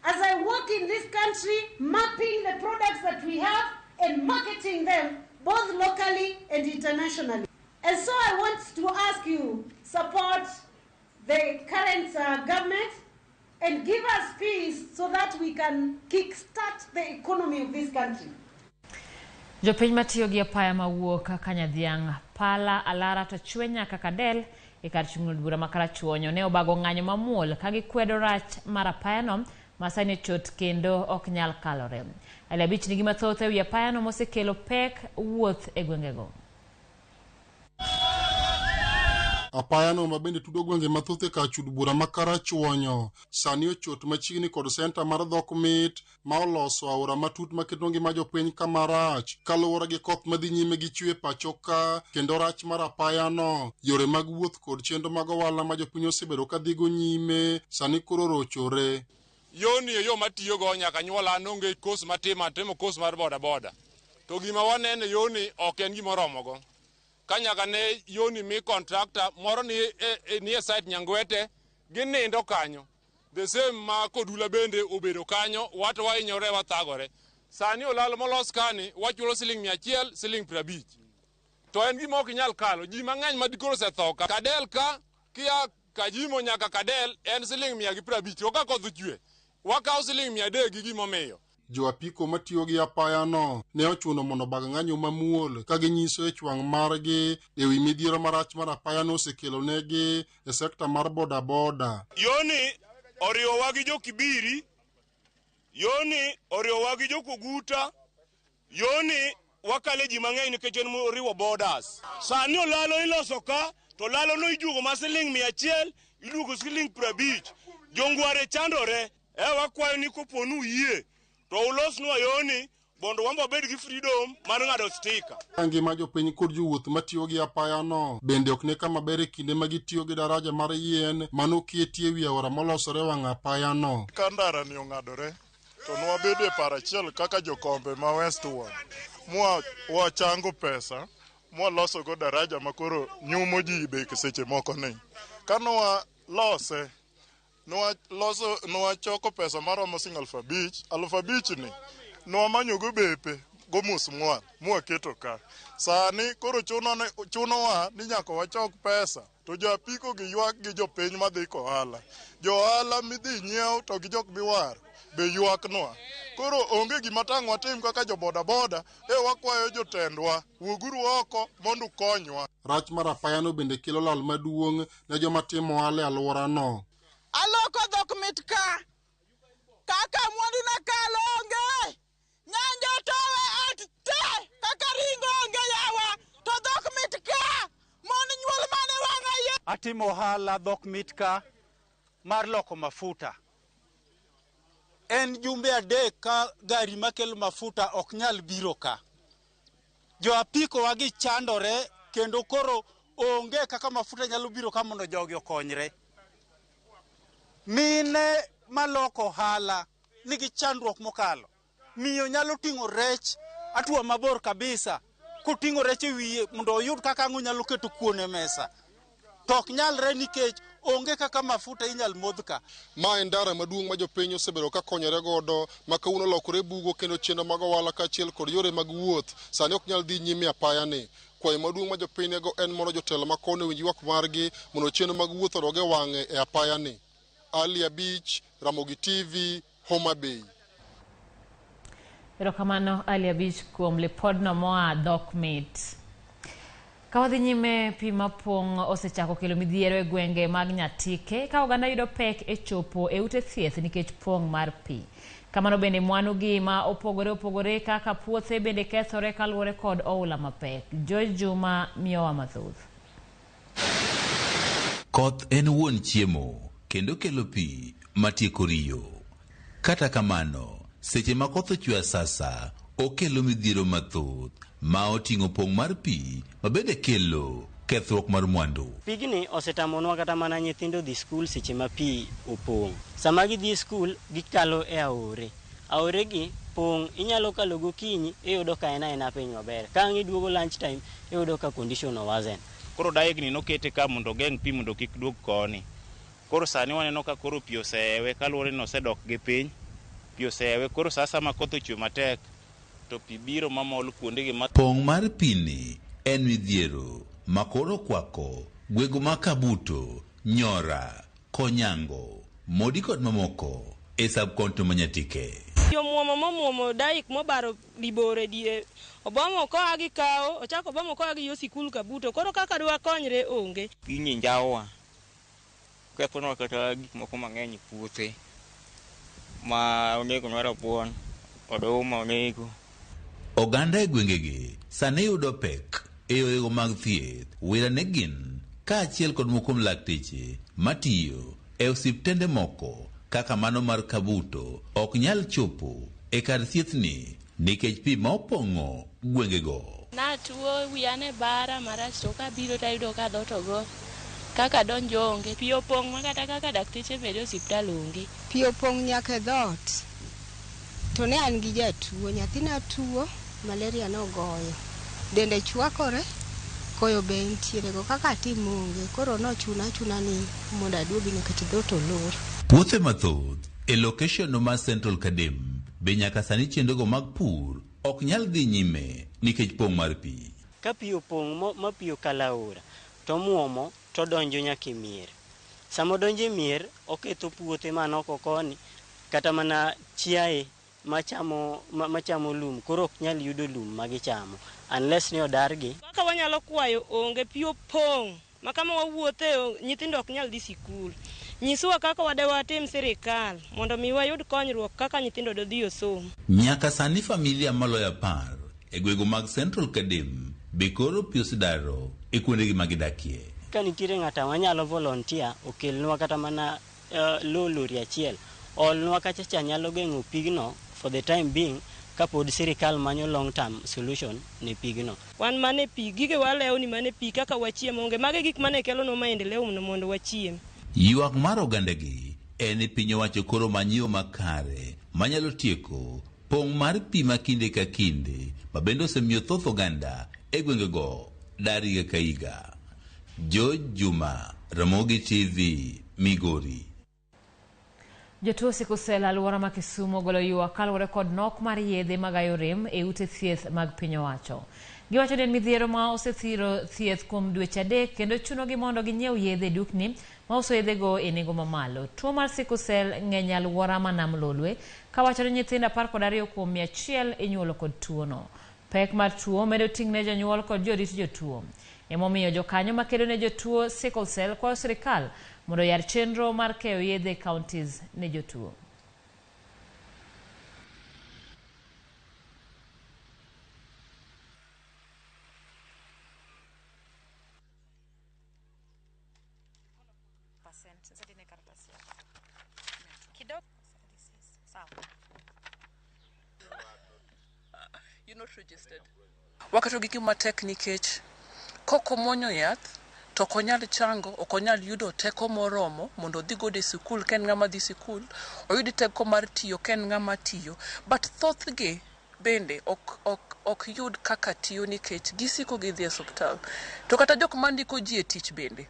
Speaker 12: as I work in this country, mapping the products that we have and marketing them both locally and internationally. And so I want to ask you, support the current government and give us peace so that we can kickstart the economy of this country.
Speaker 1: Jopiny matiyo gi apaya mawuok kaka Nyadhiang', Pala, Alara to chwe nyaka Kadel e kar chung' od bura ma Karachuonyo ne obago ng'anyo mamuol ka gikwedo rach mar apayano ma sani ochot kendo ok nyal kalore. Ali abich nigi mathoth ewi apayano mosekelo pek wuoth e gwengego.
Speaker 14: Apayano mabende tudo gwenge mathoth e kar chud bura ma Karachuonyo sani ochot machiegni kod senta mar dhok mit ma oloso aora matut maketo ngima jopiny kama rach kaluwore gi koth madhi nyime gi chwe pacho ka kendo rach mar apayano. Yore mag wuoth kod chenro mag ohala ma jopiny osebedo ka dhigo nyime sani koro rochore.
Speaker 16: Yoni e yo matiyogo nyaka nyuola an onge kos matimo, atimo kos mar boda boda. To gima waneno yoni ok en gima oromogo. Ka nyaka ne yoni mi contractor moro ni e site Nyangwete ginindo kanyo. The same ma Kodula bende obedo kanyo, wato wahinyore wathagore. Sani olalo molos kani wachulo siling 100, siling 50. To en gima ok inyal kalo. Ji mang'eny ma dikoro osetho ka. Kadel ka kia Kajimo nyaka Kadel en siling 150. To ka koth ochwe, wakawo siling 300 gi gimomiyo.
Speaker 14: Jo apiko matiyo gi apayano ne ochuno mondo obag ng'anyo mamuol ka ginyiso ich wang' margi e wi midhiero marach mar apayano osekelo negi e sekta mar bodaboda.
Speaker 6: Yoni oriwowa gi jo-Kibiri, yoni oriwowa gi jo-Koguta, yoni wakale ji mang'eny nikech en moriwo borders. Sani olalo iloso ka, to olalo no ijuogo ma siling 100, iduogo siling 50. Jongware chandore. E wakwayo ni kopo ni uyie, to ulosnwa yoni mondo wan wabed gi freedom mar ng'ado stika.
Speaker 14: Ngima jopiny kod jowuoth matiyo gi apayano bende ok ne kama ber e kinde ma gitiyo gi daraja mar yien manoketi e wi aora molosore wang' apayano.
Speaker 17: Ka ndara ni ong'adore to nwabedo e paro achiel kaka jokombe ma West Wuon mwa wachango pesa mwalosogo daraja makoro nyumo ji be seche moko ni. Ka nwalose nwachoko pesa maromo siling 5,000, 5,000 ni nwamanyogo bepe go musmwal mwaketo ka. Sani koro chunowa ni nyaka wachok pesa to jo apiko gi ywak gi jopiny madhi kohala. Jo ohala midhi nyiew to gi jok miwaro be ywaknwa. Koro onge gima tang' watim kaka jo bodaboda, e wakwayo jotendwa, wuoguru oko mondo ukonywa.
Speaker 14: Rach mar apayano bende kelo lal maduong' ne joma timo ohala e alworano.
Speaker 18: Aloko dhok mit ka. Kaka mwandu na kalo onge. Nyanja towe at te. Kaka ringo onge yawa. To dhok mit ka. Mon nyuol mane wang'a ye.
Speaker 20: Atimo ohala dhok mit ka mar loko mafuta. En jumbe 3 ka gari makelo mafuta ok nyal biro ka. Jo apiko wagi chandore kendo koro onge kaka mafuta nyalo biro ka mondo jogi okonyre. Mine maloko ohala nigi chandruok mokalo. Miyo nyalo ting'o rech atua mabor kabisa, koting'o rech e wiye mondo oyud kaka ang' onyalo keto kuon e mesa. To ok nyalre nikech onge kaka mafuta inyal modh ka.
Speaker 14: Ma en ndara maduong' ma jopiny osebedo ka konyore godo ma kawuono olokore bugo kendo chenro mag ohala kaachiel kod yore mag wuoth sani ok nyal dhi nyime apayani. Kwayo maduong' ma jopiny nigo en mondo jotelo ma kono owinj ywak margi mondo chenro mag wuoth odog e wang'e e apayani. Ali Abich, Ramogi TV, Homa Bay.
Speaker 1: Erokamano Ali Abich kuom lipodno moa dhok mit. Ka wadhi nyime, pi mapong' osechako kelo midhiero e gwenge mag Nyatike ka oganda yudo pek e chopo e ute thieth nikech pong' mar pi. Kamano bende mwandugi ma opogore opogore kaka puothe bende kethore kaluwore kod oula mapek. George Juma miyowa mathoth.
Speaker 19: Koth en wuon chiemo kendo kelo pi matieko riyo. Kata kamano, seche ma koth ochwe asasa, okelo midhiero mathoth ma oting'o pong' mar pi ma bende kelo kethruok mar mwandu.
Speaker 22: Pigni osetamonwa kata mana nyithindo dhi skul seche ma pi opong'. Sama gidhi skul, gikalo e aore. Aore gi pong', inyalo kalo gokinyi, iyudo ka en aena piny maber. Ka ang' iduogo lunch time, iyudo ka condition owazen.
Speaker 21: Koro daigni nokete ka mondo ogeng' pi mondo kik duog koni. Koro sani waneno ka koro pi oseewe kaluwore ni osedok gi piny. Pi oseewe koro sa asaya ma koth ochwe matek to pi biro mamol kuondegi ma
Speaker 19: Pong' mar pi ni en midhiero ma koro okwako gwenge ma Kabuto, Nyora, Konyango, Modi kod mamoko e sub-county ma Nyatike.
Speaker 23: Jomuomo momuomo daik mobaro diboro e diere obomo koa gi kawo ochako obomo koa gi yo sikul Kabuto koro kaka dwakonyre onge.
Speaker 24: Piny njawa kethonwa kata gik moko mang'eny e puothe ma onegonwa rabuon, oduma onego.
Speaker 19: Oganda e gwengegi sani yudo pek e yorego mag thieth, wira ne gin kaachiel kod moko kuom lakteche matiyo e osiptende moko kaka mano mar Kabuto ok nyal chopo e kar thieth ni nikech pi ma opong'o gwengego.
Speaker 26: Natuo wiya ne bara marach to kabiro tayudo ka dhoot ogo kaka donjo onge. Pi opong' ma kata kaka dakteche bende e osiptal onge.
Speaker 27: Pi opong' nyaka e dhoot. To ne an gi jatuo, nyathina tuo, malaria nogoyo. Dende chwakore, koyo be nitiere go kaka atim onge. Koro nochuna achuna ni mondo aduogi nikech dhoot olor.
Speaker 19: Puothe mathoth e location mar Central Kadem be nyaka sani chenrogo mag pur ok nyal dhi nyime nikech pong' mar pi.
Speaker 2: Ka pi opong' ma pi okalo aora, to omuomo to odonjo nyaka e mier. Sama odonjo e mier, oketho puothe man oko koni, kata mana chiaye machamo, machamo lum koro ok nyal yudo lum ma gichamo unless ni odargi.
Speaker 23: Kaka wanyalo kwayo onge, pi opong' ma kama wawuothe nyithindo ok nyal dhi sikul. Nyiswa kaka wadewatim sirikal mondo mi wayud konyruok kaka nyithindo dodhi osom.
Speaker 19: Nyaka sani familia maloyo 10 e gwenge mag Central Kadem be koro pi osedaro e kuondegi ma gidakie.
Speaker 2: Ka nitiere ng'ata manyalo volunteer okelnwa kata mana lo lori achiel, olnwa kacha cha nyalo geng'o pigno for the time being kapod sirikal manyo long term solution ne pigno.
Speaker 23: Wan mane pi, gige walewni mane pi kaka wachiem onge. Mage gik mane kelonwa maendeleo mondo wachiem.
Speaker 19: Ywak mar ogandagi en ni piny owacho koro many yo makare manyalo tieko pong' mar pi ma kinde ka kinde ma bende osemiyo thoth oganda e gwengego dar higa ka higa. George Juma, Ramogi TV, Migori.
Speaker 1: Jotuo sickle cell alwora ma Kisumu ogolo ywak kaluwore kod nok mar yedhe magayo rem e ute thieth mag piny owacho. Giwacho ni en midhiero ma osethiro thieth kuom dweche 3 kendo chunogi mondo ginyiew yedhe e dukni mauso yedhego e nengo mamalo. Tuo mar sickle cell ng'eny e alwora ma Nam Lolwe kawacho ni nyithindo 12 kuom 100 inyuolo kod tuono. Pek mar tuo medo ting' ne jonyuol kod jorit jotuo. Emomiyo jokanyo makedo ne jotuo sickle cell kwayo sirikal mondo oyar chenro mar keyo yedhe e counties ne jotuo.
Speaker 4: Waketo gi gima tek nikech kok omuonyo yath to ok onyal chango, ok onyal yudo teko moromo mondo odhi godo e sikul ka en ng'ama dhi sikul, oyud teko mar tiyo ka en ng'ama tiyo. But thothgi bende ok yud kaka tiyo nikech gisiko gidhi e osiptal. To kata jok mandiko ji e tich bende,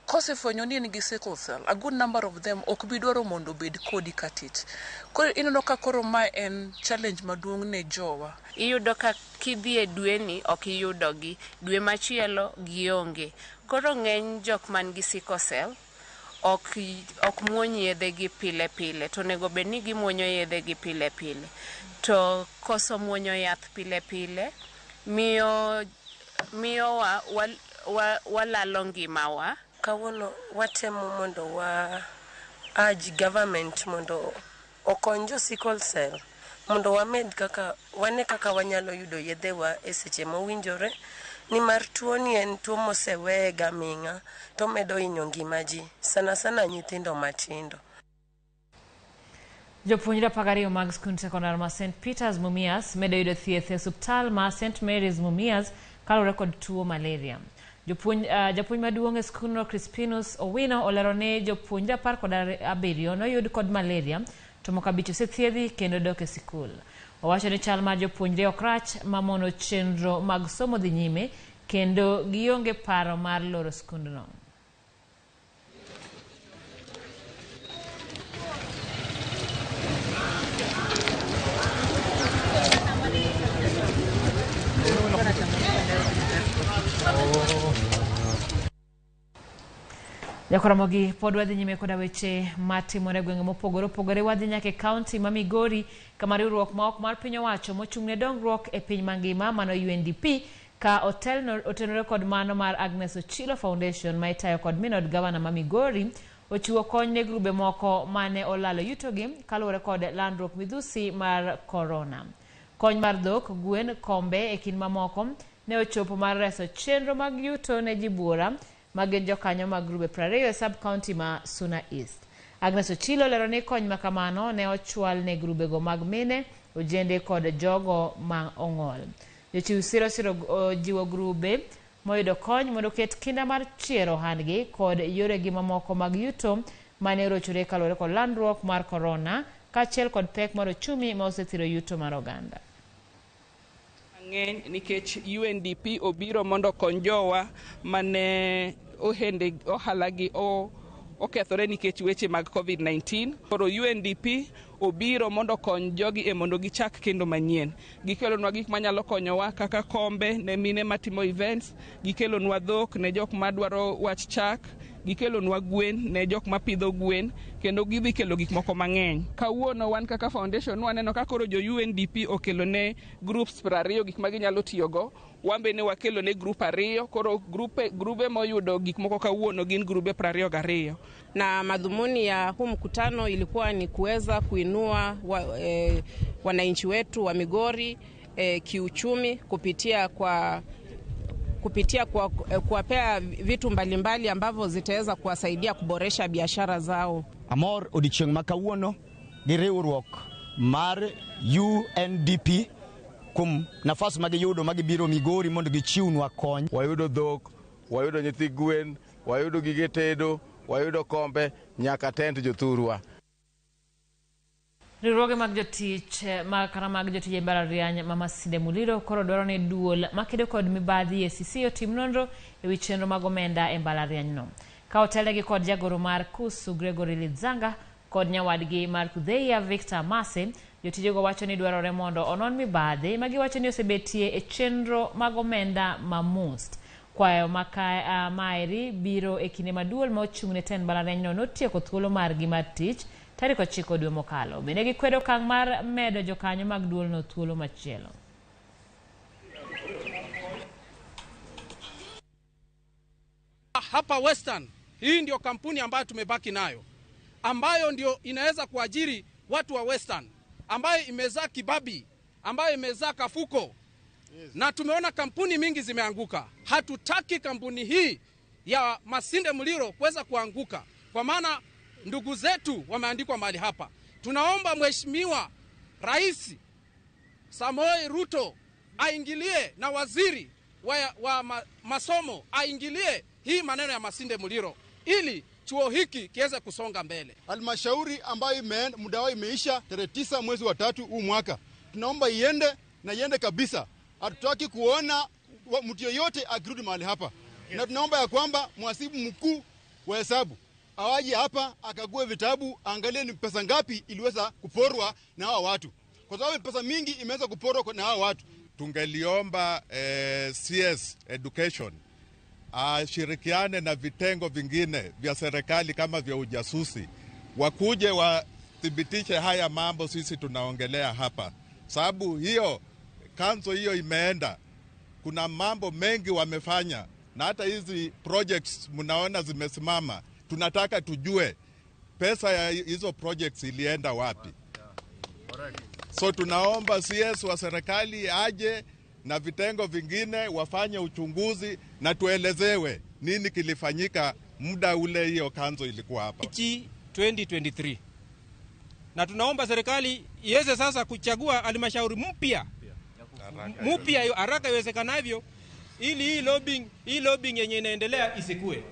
Speaker 4: kosefwenyo ni en gi sickle cell, a good number of them ok bi dwaro mondo obed kodi ka tich. Koro ineno ka koro mae en challenge maduong' ne jowa.
Speaker 5: Iyudo ka kidhi e dweni ok iyudogi, dwe machielo gionge. Koro ng'eny jok man gi sickle cell ok muony yedhegi pile pile, to onego bed ni gimuonyo yedhegi pile pile. To koso muonyo yath pile pile miyo walalo ngimawa.
Speaker 7: Kawuono watemo mondo wa urge government mondo okony jo sickle cell mondo wamed kaka wane kaka wanyalo yudo yedhewa e seche mowinjore, nimar tuoni en tuo moseweye gaming'a to medo hinyo ngima ji, sana sana nyithindo matindo.
Speaker 1: Jopuonjre 12 mag skund sekondar ma St. Peters Mumias medo yudo thieth e osiptal ma St. Mary's Mumias kaluwore kod tuo malaria. Japuonj maduong' e skundno Crispinus Owino olero ni jopuonjre 17 noyud kod malaria to moko 5 osethiedhi kendo dok e sikul. Owacho ni chal mar jopuonjre ok rach mamono chenro mag somo dhi nyime kendo gionge paro mar loro skundno. Jakoromogi pod wadhi nyime koda weche matimore gwenge mopogore opogore. Wadhi nyaka e kaunti ma Migori kama riwruok ma ok mar piny owacho mochung' ne dongruok e piny mangima mano UNDP ka otenore kod mano mar Agnes Ochilo Foundation ma itayo kod minod gavana ma Migori ochiwo kony ne grube moko mane olalo yutogi kaluwore kod landruok midhusi mar korona. Kony mar dhok, gwen, kombe e kind mamoko ne ochopo mar reso chenro mag yuto ne ji buora magin jokanyo mag grube 20 e sub-county ma Suna East. Agnes Ochilo lero ni kony makamano ne ochwal ne grubego mag mine, ojende kod jogo ma ong'ol. Jochiw siro jiwo grube moyudo kony mondo oket kinda mar chiero ohandgi kod yoregi mamoko mag yuto mane orochore kaluwore kod landruok mar korona kaachiel kod pek mar ochumi ma osethiro yuto mar oganda.
Speaker 13: Ng'eny nikech UNDP obiro mondo okony jowa mane ohalagi okethore nikech weche mag COVID-19. Koro UNDP obiro mondo okony jogi e mondo gichak kendo manyien. Gikelonwa gik manyalo konyowa kaka kombe ne mine matimo events, gikelonwa dhok ne jok madwaro wach chak, gikelonwa gwen ne jok mapidho gwen, kendo gidhi kelo gik moko mang'eny. Kawuono wan kaka foundation waneno ka koro jo UNDP okelo ne groups 20 gik ma ginyalo tiyogo. Wan be ne wakelo ne group 2, koro grube moyudo gik moko kawuono gin grube 22.
Speaker 3: Na madhumuni ya huu mkutano ilikuwa ni kuweza kuinua wananchi wetu wa Migori kiuchumi kupitia kwa kuwapea vitu mbalimbali ambavyo zitaweza kuwasaidia kuboresha biashara zao.
Speaker 8: Amor odiechieng' ma kawuono gi riwruok mar UNDP kuom nafas magiyudo magibiro Migori mondo gichiwnwa kony.
Speaker 9: Wayudo dhok, wayudo nyithi gwen, wayudo gige tedo, wayudo kombe, nyaka tent jothurwa.
Speaker 1: Riwruoge mag jotich kata mag jotije e mbalariany ma Masinde Muliro koro dwaro ni duol makedo kod mibadhi EACC otim nonro ewi chenro mag omenda e mbalarianyno. Ka otelnegi kod jagoro mar KUSU Gregory Lidzanga kod nyawadgi mar Kudheia Victor Mase, jotijego wacho ni dwarore mondo onon mibadhi ma giwacho ni osebetie e chenro mag omenda ma MUST. Kwayo maeri biro e kinde ma duol ma ochung' ne tend mbalarianyno notieko thuolo margi mar tich tarik 9 dwe mokalo. Bende gikwedo okang' mar medo jokanyo mag duolno thuolo machielo.
Speaker 10: Hapa Western, hii ndio kampuni ambayo tumebaki nayo, ambayo ndio inaweza kuajiri watu wa Western, ambayo imezaa Kibabi, ambayo imezaa Kafuko. Yes. Na tumeona kampuni mingi zimeanguka. Hatutaki kampuni hii ya Masinde Muliro kuweza kuanguka, kwa maana ndugu zetu wameandikwa mahali hapa. Tunaomba Mheshimiwa Rais Samoei Ruto aingilie na waziri wa masomo aingilie hii maneno ya Masinde Muliro ili chuo hiki kiweze kusonga mbele.
Speaker 11: Halmashauri ambayo muda wao imeisha tarehe 9 mwezi wa 3 huu mwaka, tunaomba iende na iende kabisa. Hatutaki kuona mtu yeyote akirudi mahali hapa. Yes. Na tunaomba ya kwamba mhasibu mkuu wa hesabu awaje hapa akague vitabu, angalie ni pesa ngapi iliweza kuporwa na hawa watu, kwa sababu pesa mingi imeweza kuporwa na hawa watu.
Speaker 15: Tungeliomba CS Education ashirikiane na vitengo vingine vya serikali kama vya ujasusi, wakuje wathibitishe haya mambo sisi tunaongelea hapa, sababu hiyo kanzo hiyo imeenda. Kuna mambo mengi wamefanya, na hata hizi projects mnaona zimesimama. Tunataka tujue pesa ya hizo projects ilienda wapi. So tunaomba CS wa serikali aje na vitengo vingine wafanye uchunguzi na tuelezewe nini kilifanyika muda ule hiyo kanzo ilikuwa hapa.
Speaker 25: 2023. Na tunaomba serikali iweze sasa kuchagua halmashauri mpya haraka iwezekanavyo, ili hii lobbying yenye inaendelea isikue.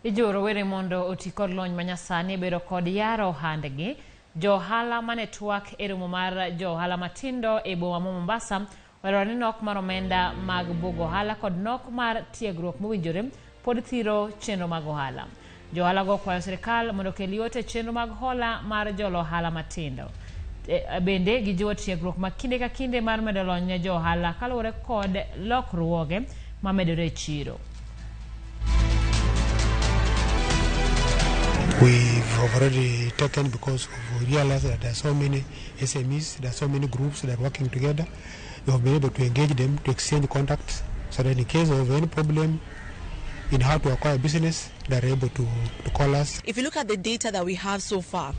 Speaker 1: Ijiwo rowere mondo oti kod lony manyasani bedo kod yaro ohandgi. Jo ohala mane twak e romo mar jo ohala matindo e boma ma Mombasa olero ni nok mar omenda mag bugo ohala kod nok mar tiegruok mowinjore pod thiro chenro mag ohala. Jo ohala go kwayo sirikal mondo okel yot e chenro mag hola mar jolo ohala matindo. Bende gijiwo tiegruok ma kinde ka kinde mar medo lony ne jo ohala kaluwore kod lokruoge mamedore e chiro.
Speaker 28: We've already taken, because we realized that there are so many SMEs, there are so many groups that are working together. We have been able to engage them, to exchange contacts, so that in case of any problem in how to acquire business, they are able to call us.
Speaker 29: If you look at the data that we have so far,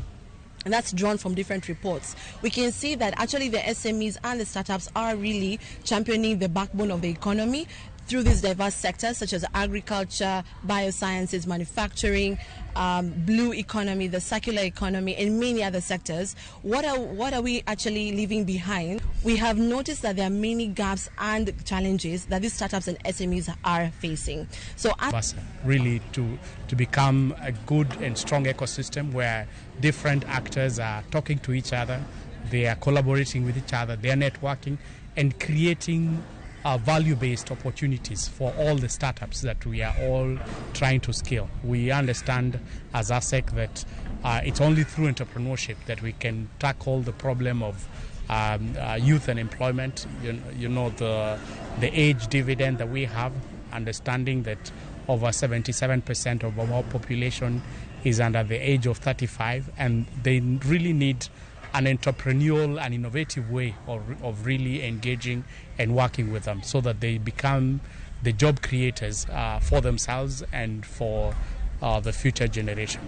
Speaker 29: and that's drawn from different reports, we can see that actually the SMEs and the startups are really championing the backbone of the economy through these diverse sectors such as agriculture, biosciences, manufacturing, blue economy, the circular economy, and many other sectors. What are we actually leaving behind? We have noticed that there are many gaps and challenges that these startups and SMEs are facing. So
Speaker 30: really to become a good and strong ecosystem where different actors are talking to each other, they are collaborating with each other, they are networking and creating value-based opportunities for all the startups that we are all trying to scale. We understand as Assek that it's only through entrepreneurship that we can tackle the problem of youth unemployment, you know, the age dividend that we have, understanding that over 77% of our population is under the age of 35, and they really need an entrepreneurial and innovative way of really engaging and working with them so that they become the job creators for themselves and for the future generation.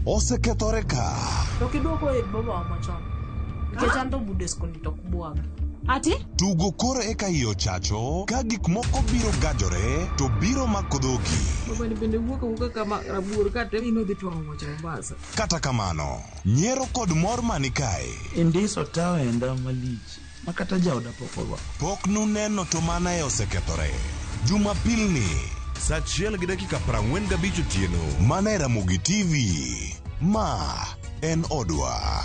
Speaker 6: Osekethore ka.
Speaker 12: To kiduoko e baba machon. Nikech an to bude skundi to ok bwagi. Ati?
Speaker 6: Tugo koro eka iye ochacho ka gik moko biro gajore to biro mako dhogi.
Speaker 12: Baba ni bende wuok awuoka kama rabuor ka te inodhi twang'o wuoche Mombasa.
Speaker 6: Kata kamano, nyiero kod mor mani kae.
Speaker 14: Indiso tawenda malich ma kata jaoda pok orwako.
Speaker 6: Pok nuneno to mana e osekethore. Jumapil ni saa 1:45 otieno mana e Ramogi TV. Ma en odwa.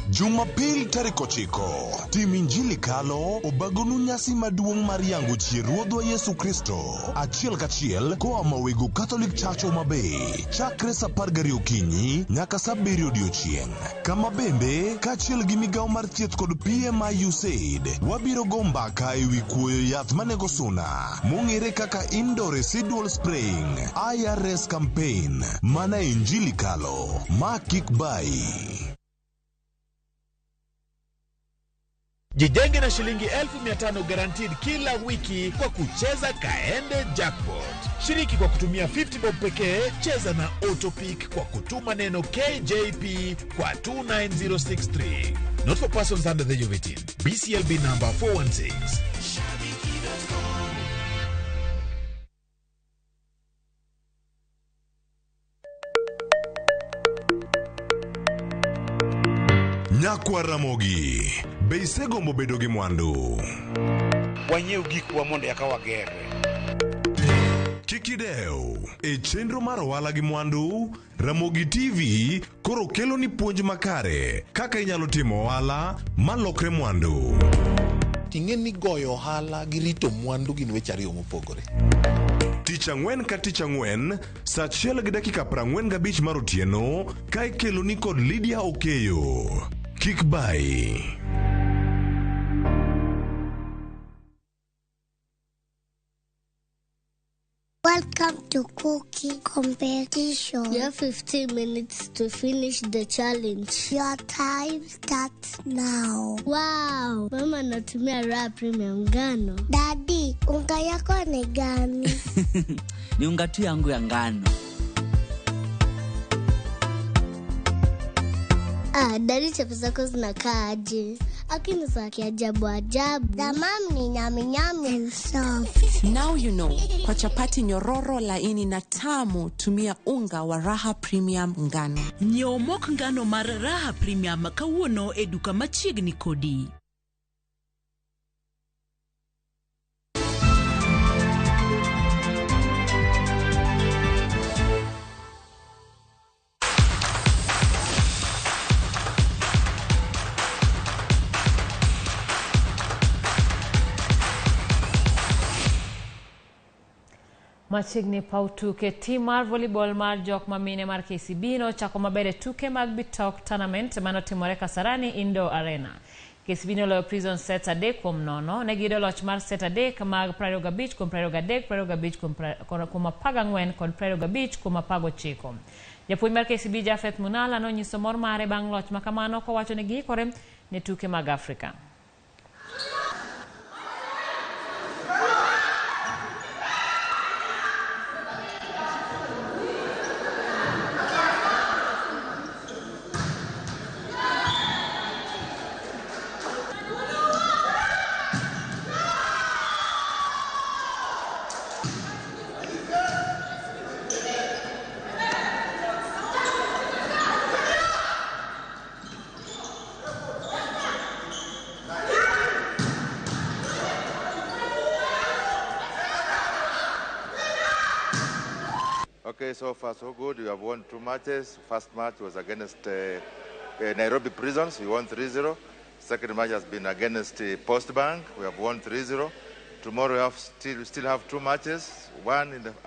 Speaker 6: Jumapil tarik 9, tim Injili Kalo obagonu nyasi maduong' mar yango chier Ruodhwa Yesu Kristo achiel kachiel koa Mawego Catholic Church Homa Bay chakre saa 12 okinyi nyaka saa 7 odiochieng'. Kama bende kaachiel gi migawo mar thieth kod PMI USAID wabiro go mbaka ewi kuoyo yath manego suna mong'ere kaka Indoor Residual Spraying IRS campaign mana Injili Kalo ma kik bai.
Speaker 16: Jijenge na shilingi 1500 guaranteed kila wiki kwa kucheza Kaende Jackpot. Shiriki kwa kutumia 50 bob pekee, cheza na Autopick kwa kutuma neno KJP kwa 29063. Not for persons under the age of 18. BCLB number 416.
Speaker 6: Nyakwa Ramogi, be isegombo bedo gi mwandu?
Speaker 17: Wanyiew gikwa mondo eka wagerre.
Speaker 6: Kik idew, e chenro mar ohala gi mwandu, Ramogi TV koro kelo ni puonj makare kaka inyalo timo ohala malokre mwandu.
Speaker 18: Ting'e ni goyo ohala gi rito mwandu gin weche ariyo mopogore.
Speaker 6: Tich ang'wen ka tich ang'wen, saa 1:45 mar otieno, ka ikelo ni kod Lydia Okeyo. Kik bai.
Speaker 20: Welcome to cooking competition. You have 15 minutes to finish the challenge. Your time starts now. Wow, mama anatumia Raha Premium ngano. Daddy, unga yako ni gani?
Speaker 21: Ni unga tu yangu ya ngano.
Speaker 20: Ah, daddy, chapo zako zinakaa aje? Akini za kiajabu ajabu. The mom ni nyami nyami and soft.
Speaker 22: Now you know. Kwa chapati nyororo laini na tamu, tumia unga wa Raha Premium ngano.
Speaker 24: Nyiew mok ngano mar Raha Premium kawuono e duka machiegni kodi.
Speaker 1: Machiegni paw tuke, tim mar volleyball mar jok mamine mar KCB nochako maber e tuke mag Bitok Tournament manotimore Kasarani Indoor Arena. KCB noloyo Prison set 3-0, ne giyudo loch mar set 3 mag 25-23, 25-14 kod 25-19. Japuonj mar KCB Jafeth Munala nonyiso mor mare bang' loch makamano kowacho ni giikore ne tuke mag Afrika.
Speaker 2: Okay, so far so good. We have won 2 matches. First match was against Nairobi Prisons. We won 3-0. Second match has been against Postbank. We have won 3-0. Tomorrow we still have 2 matches, one in the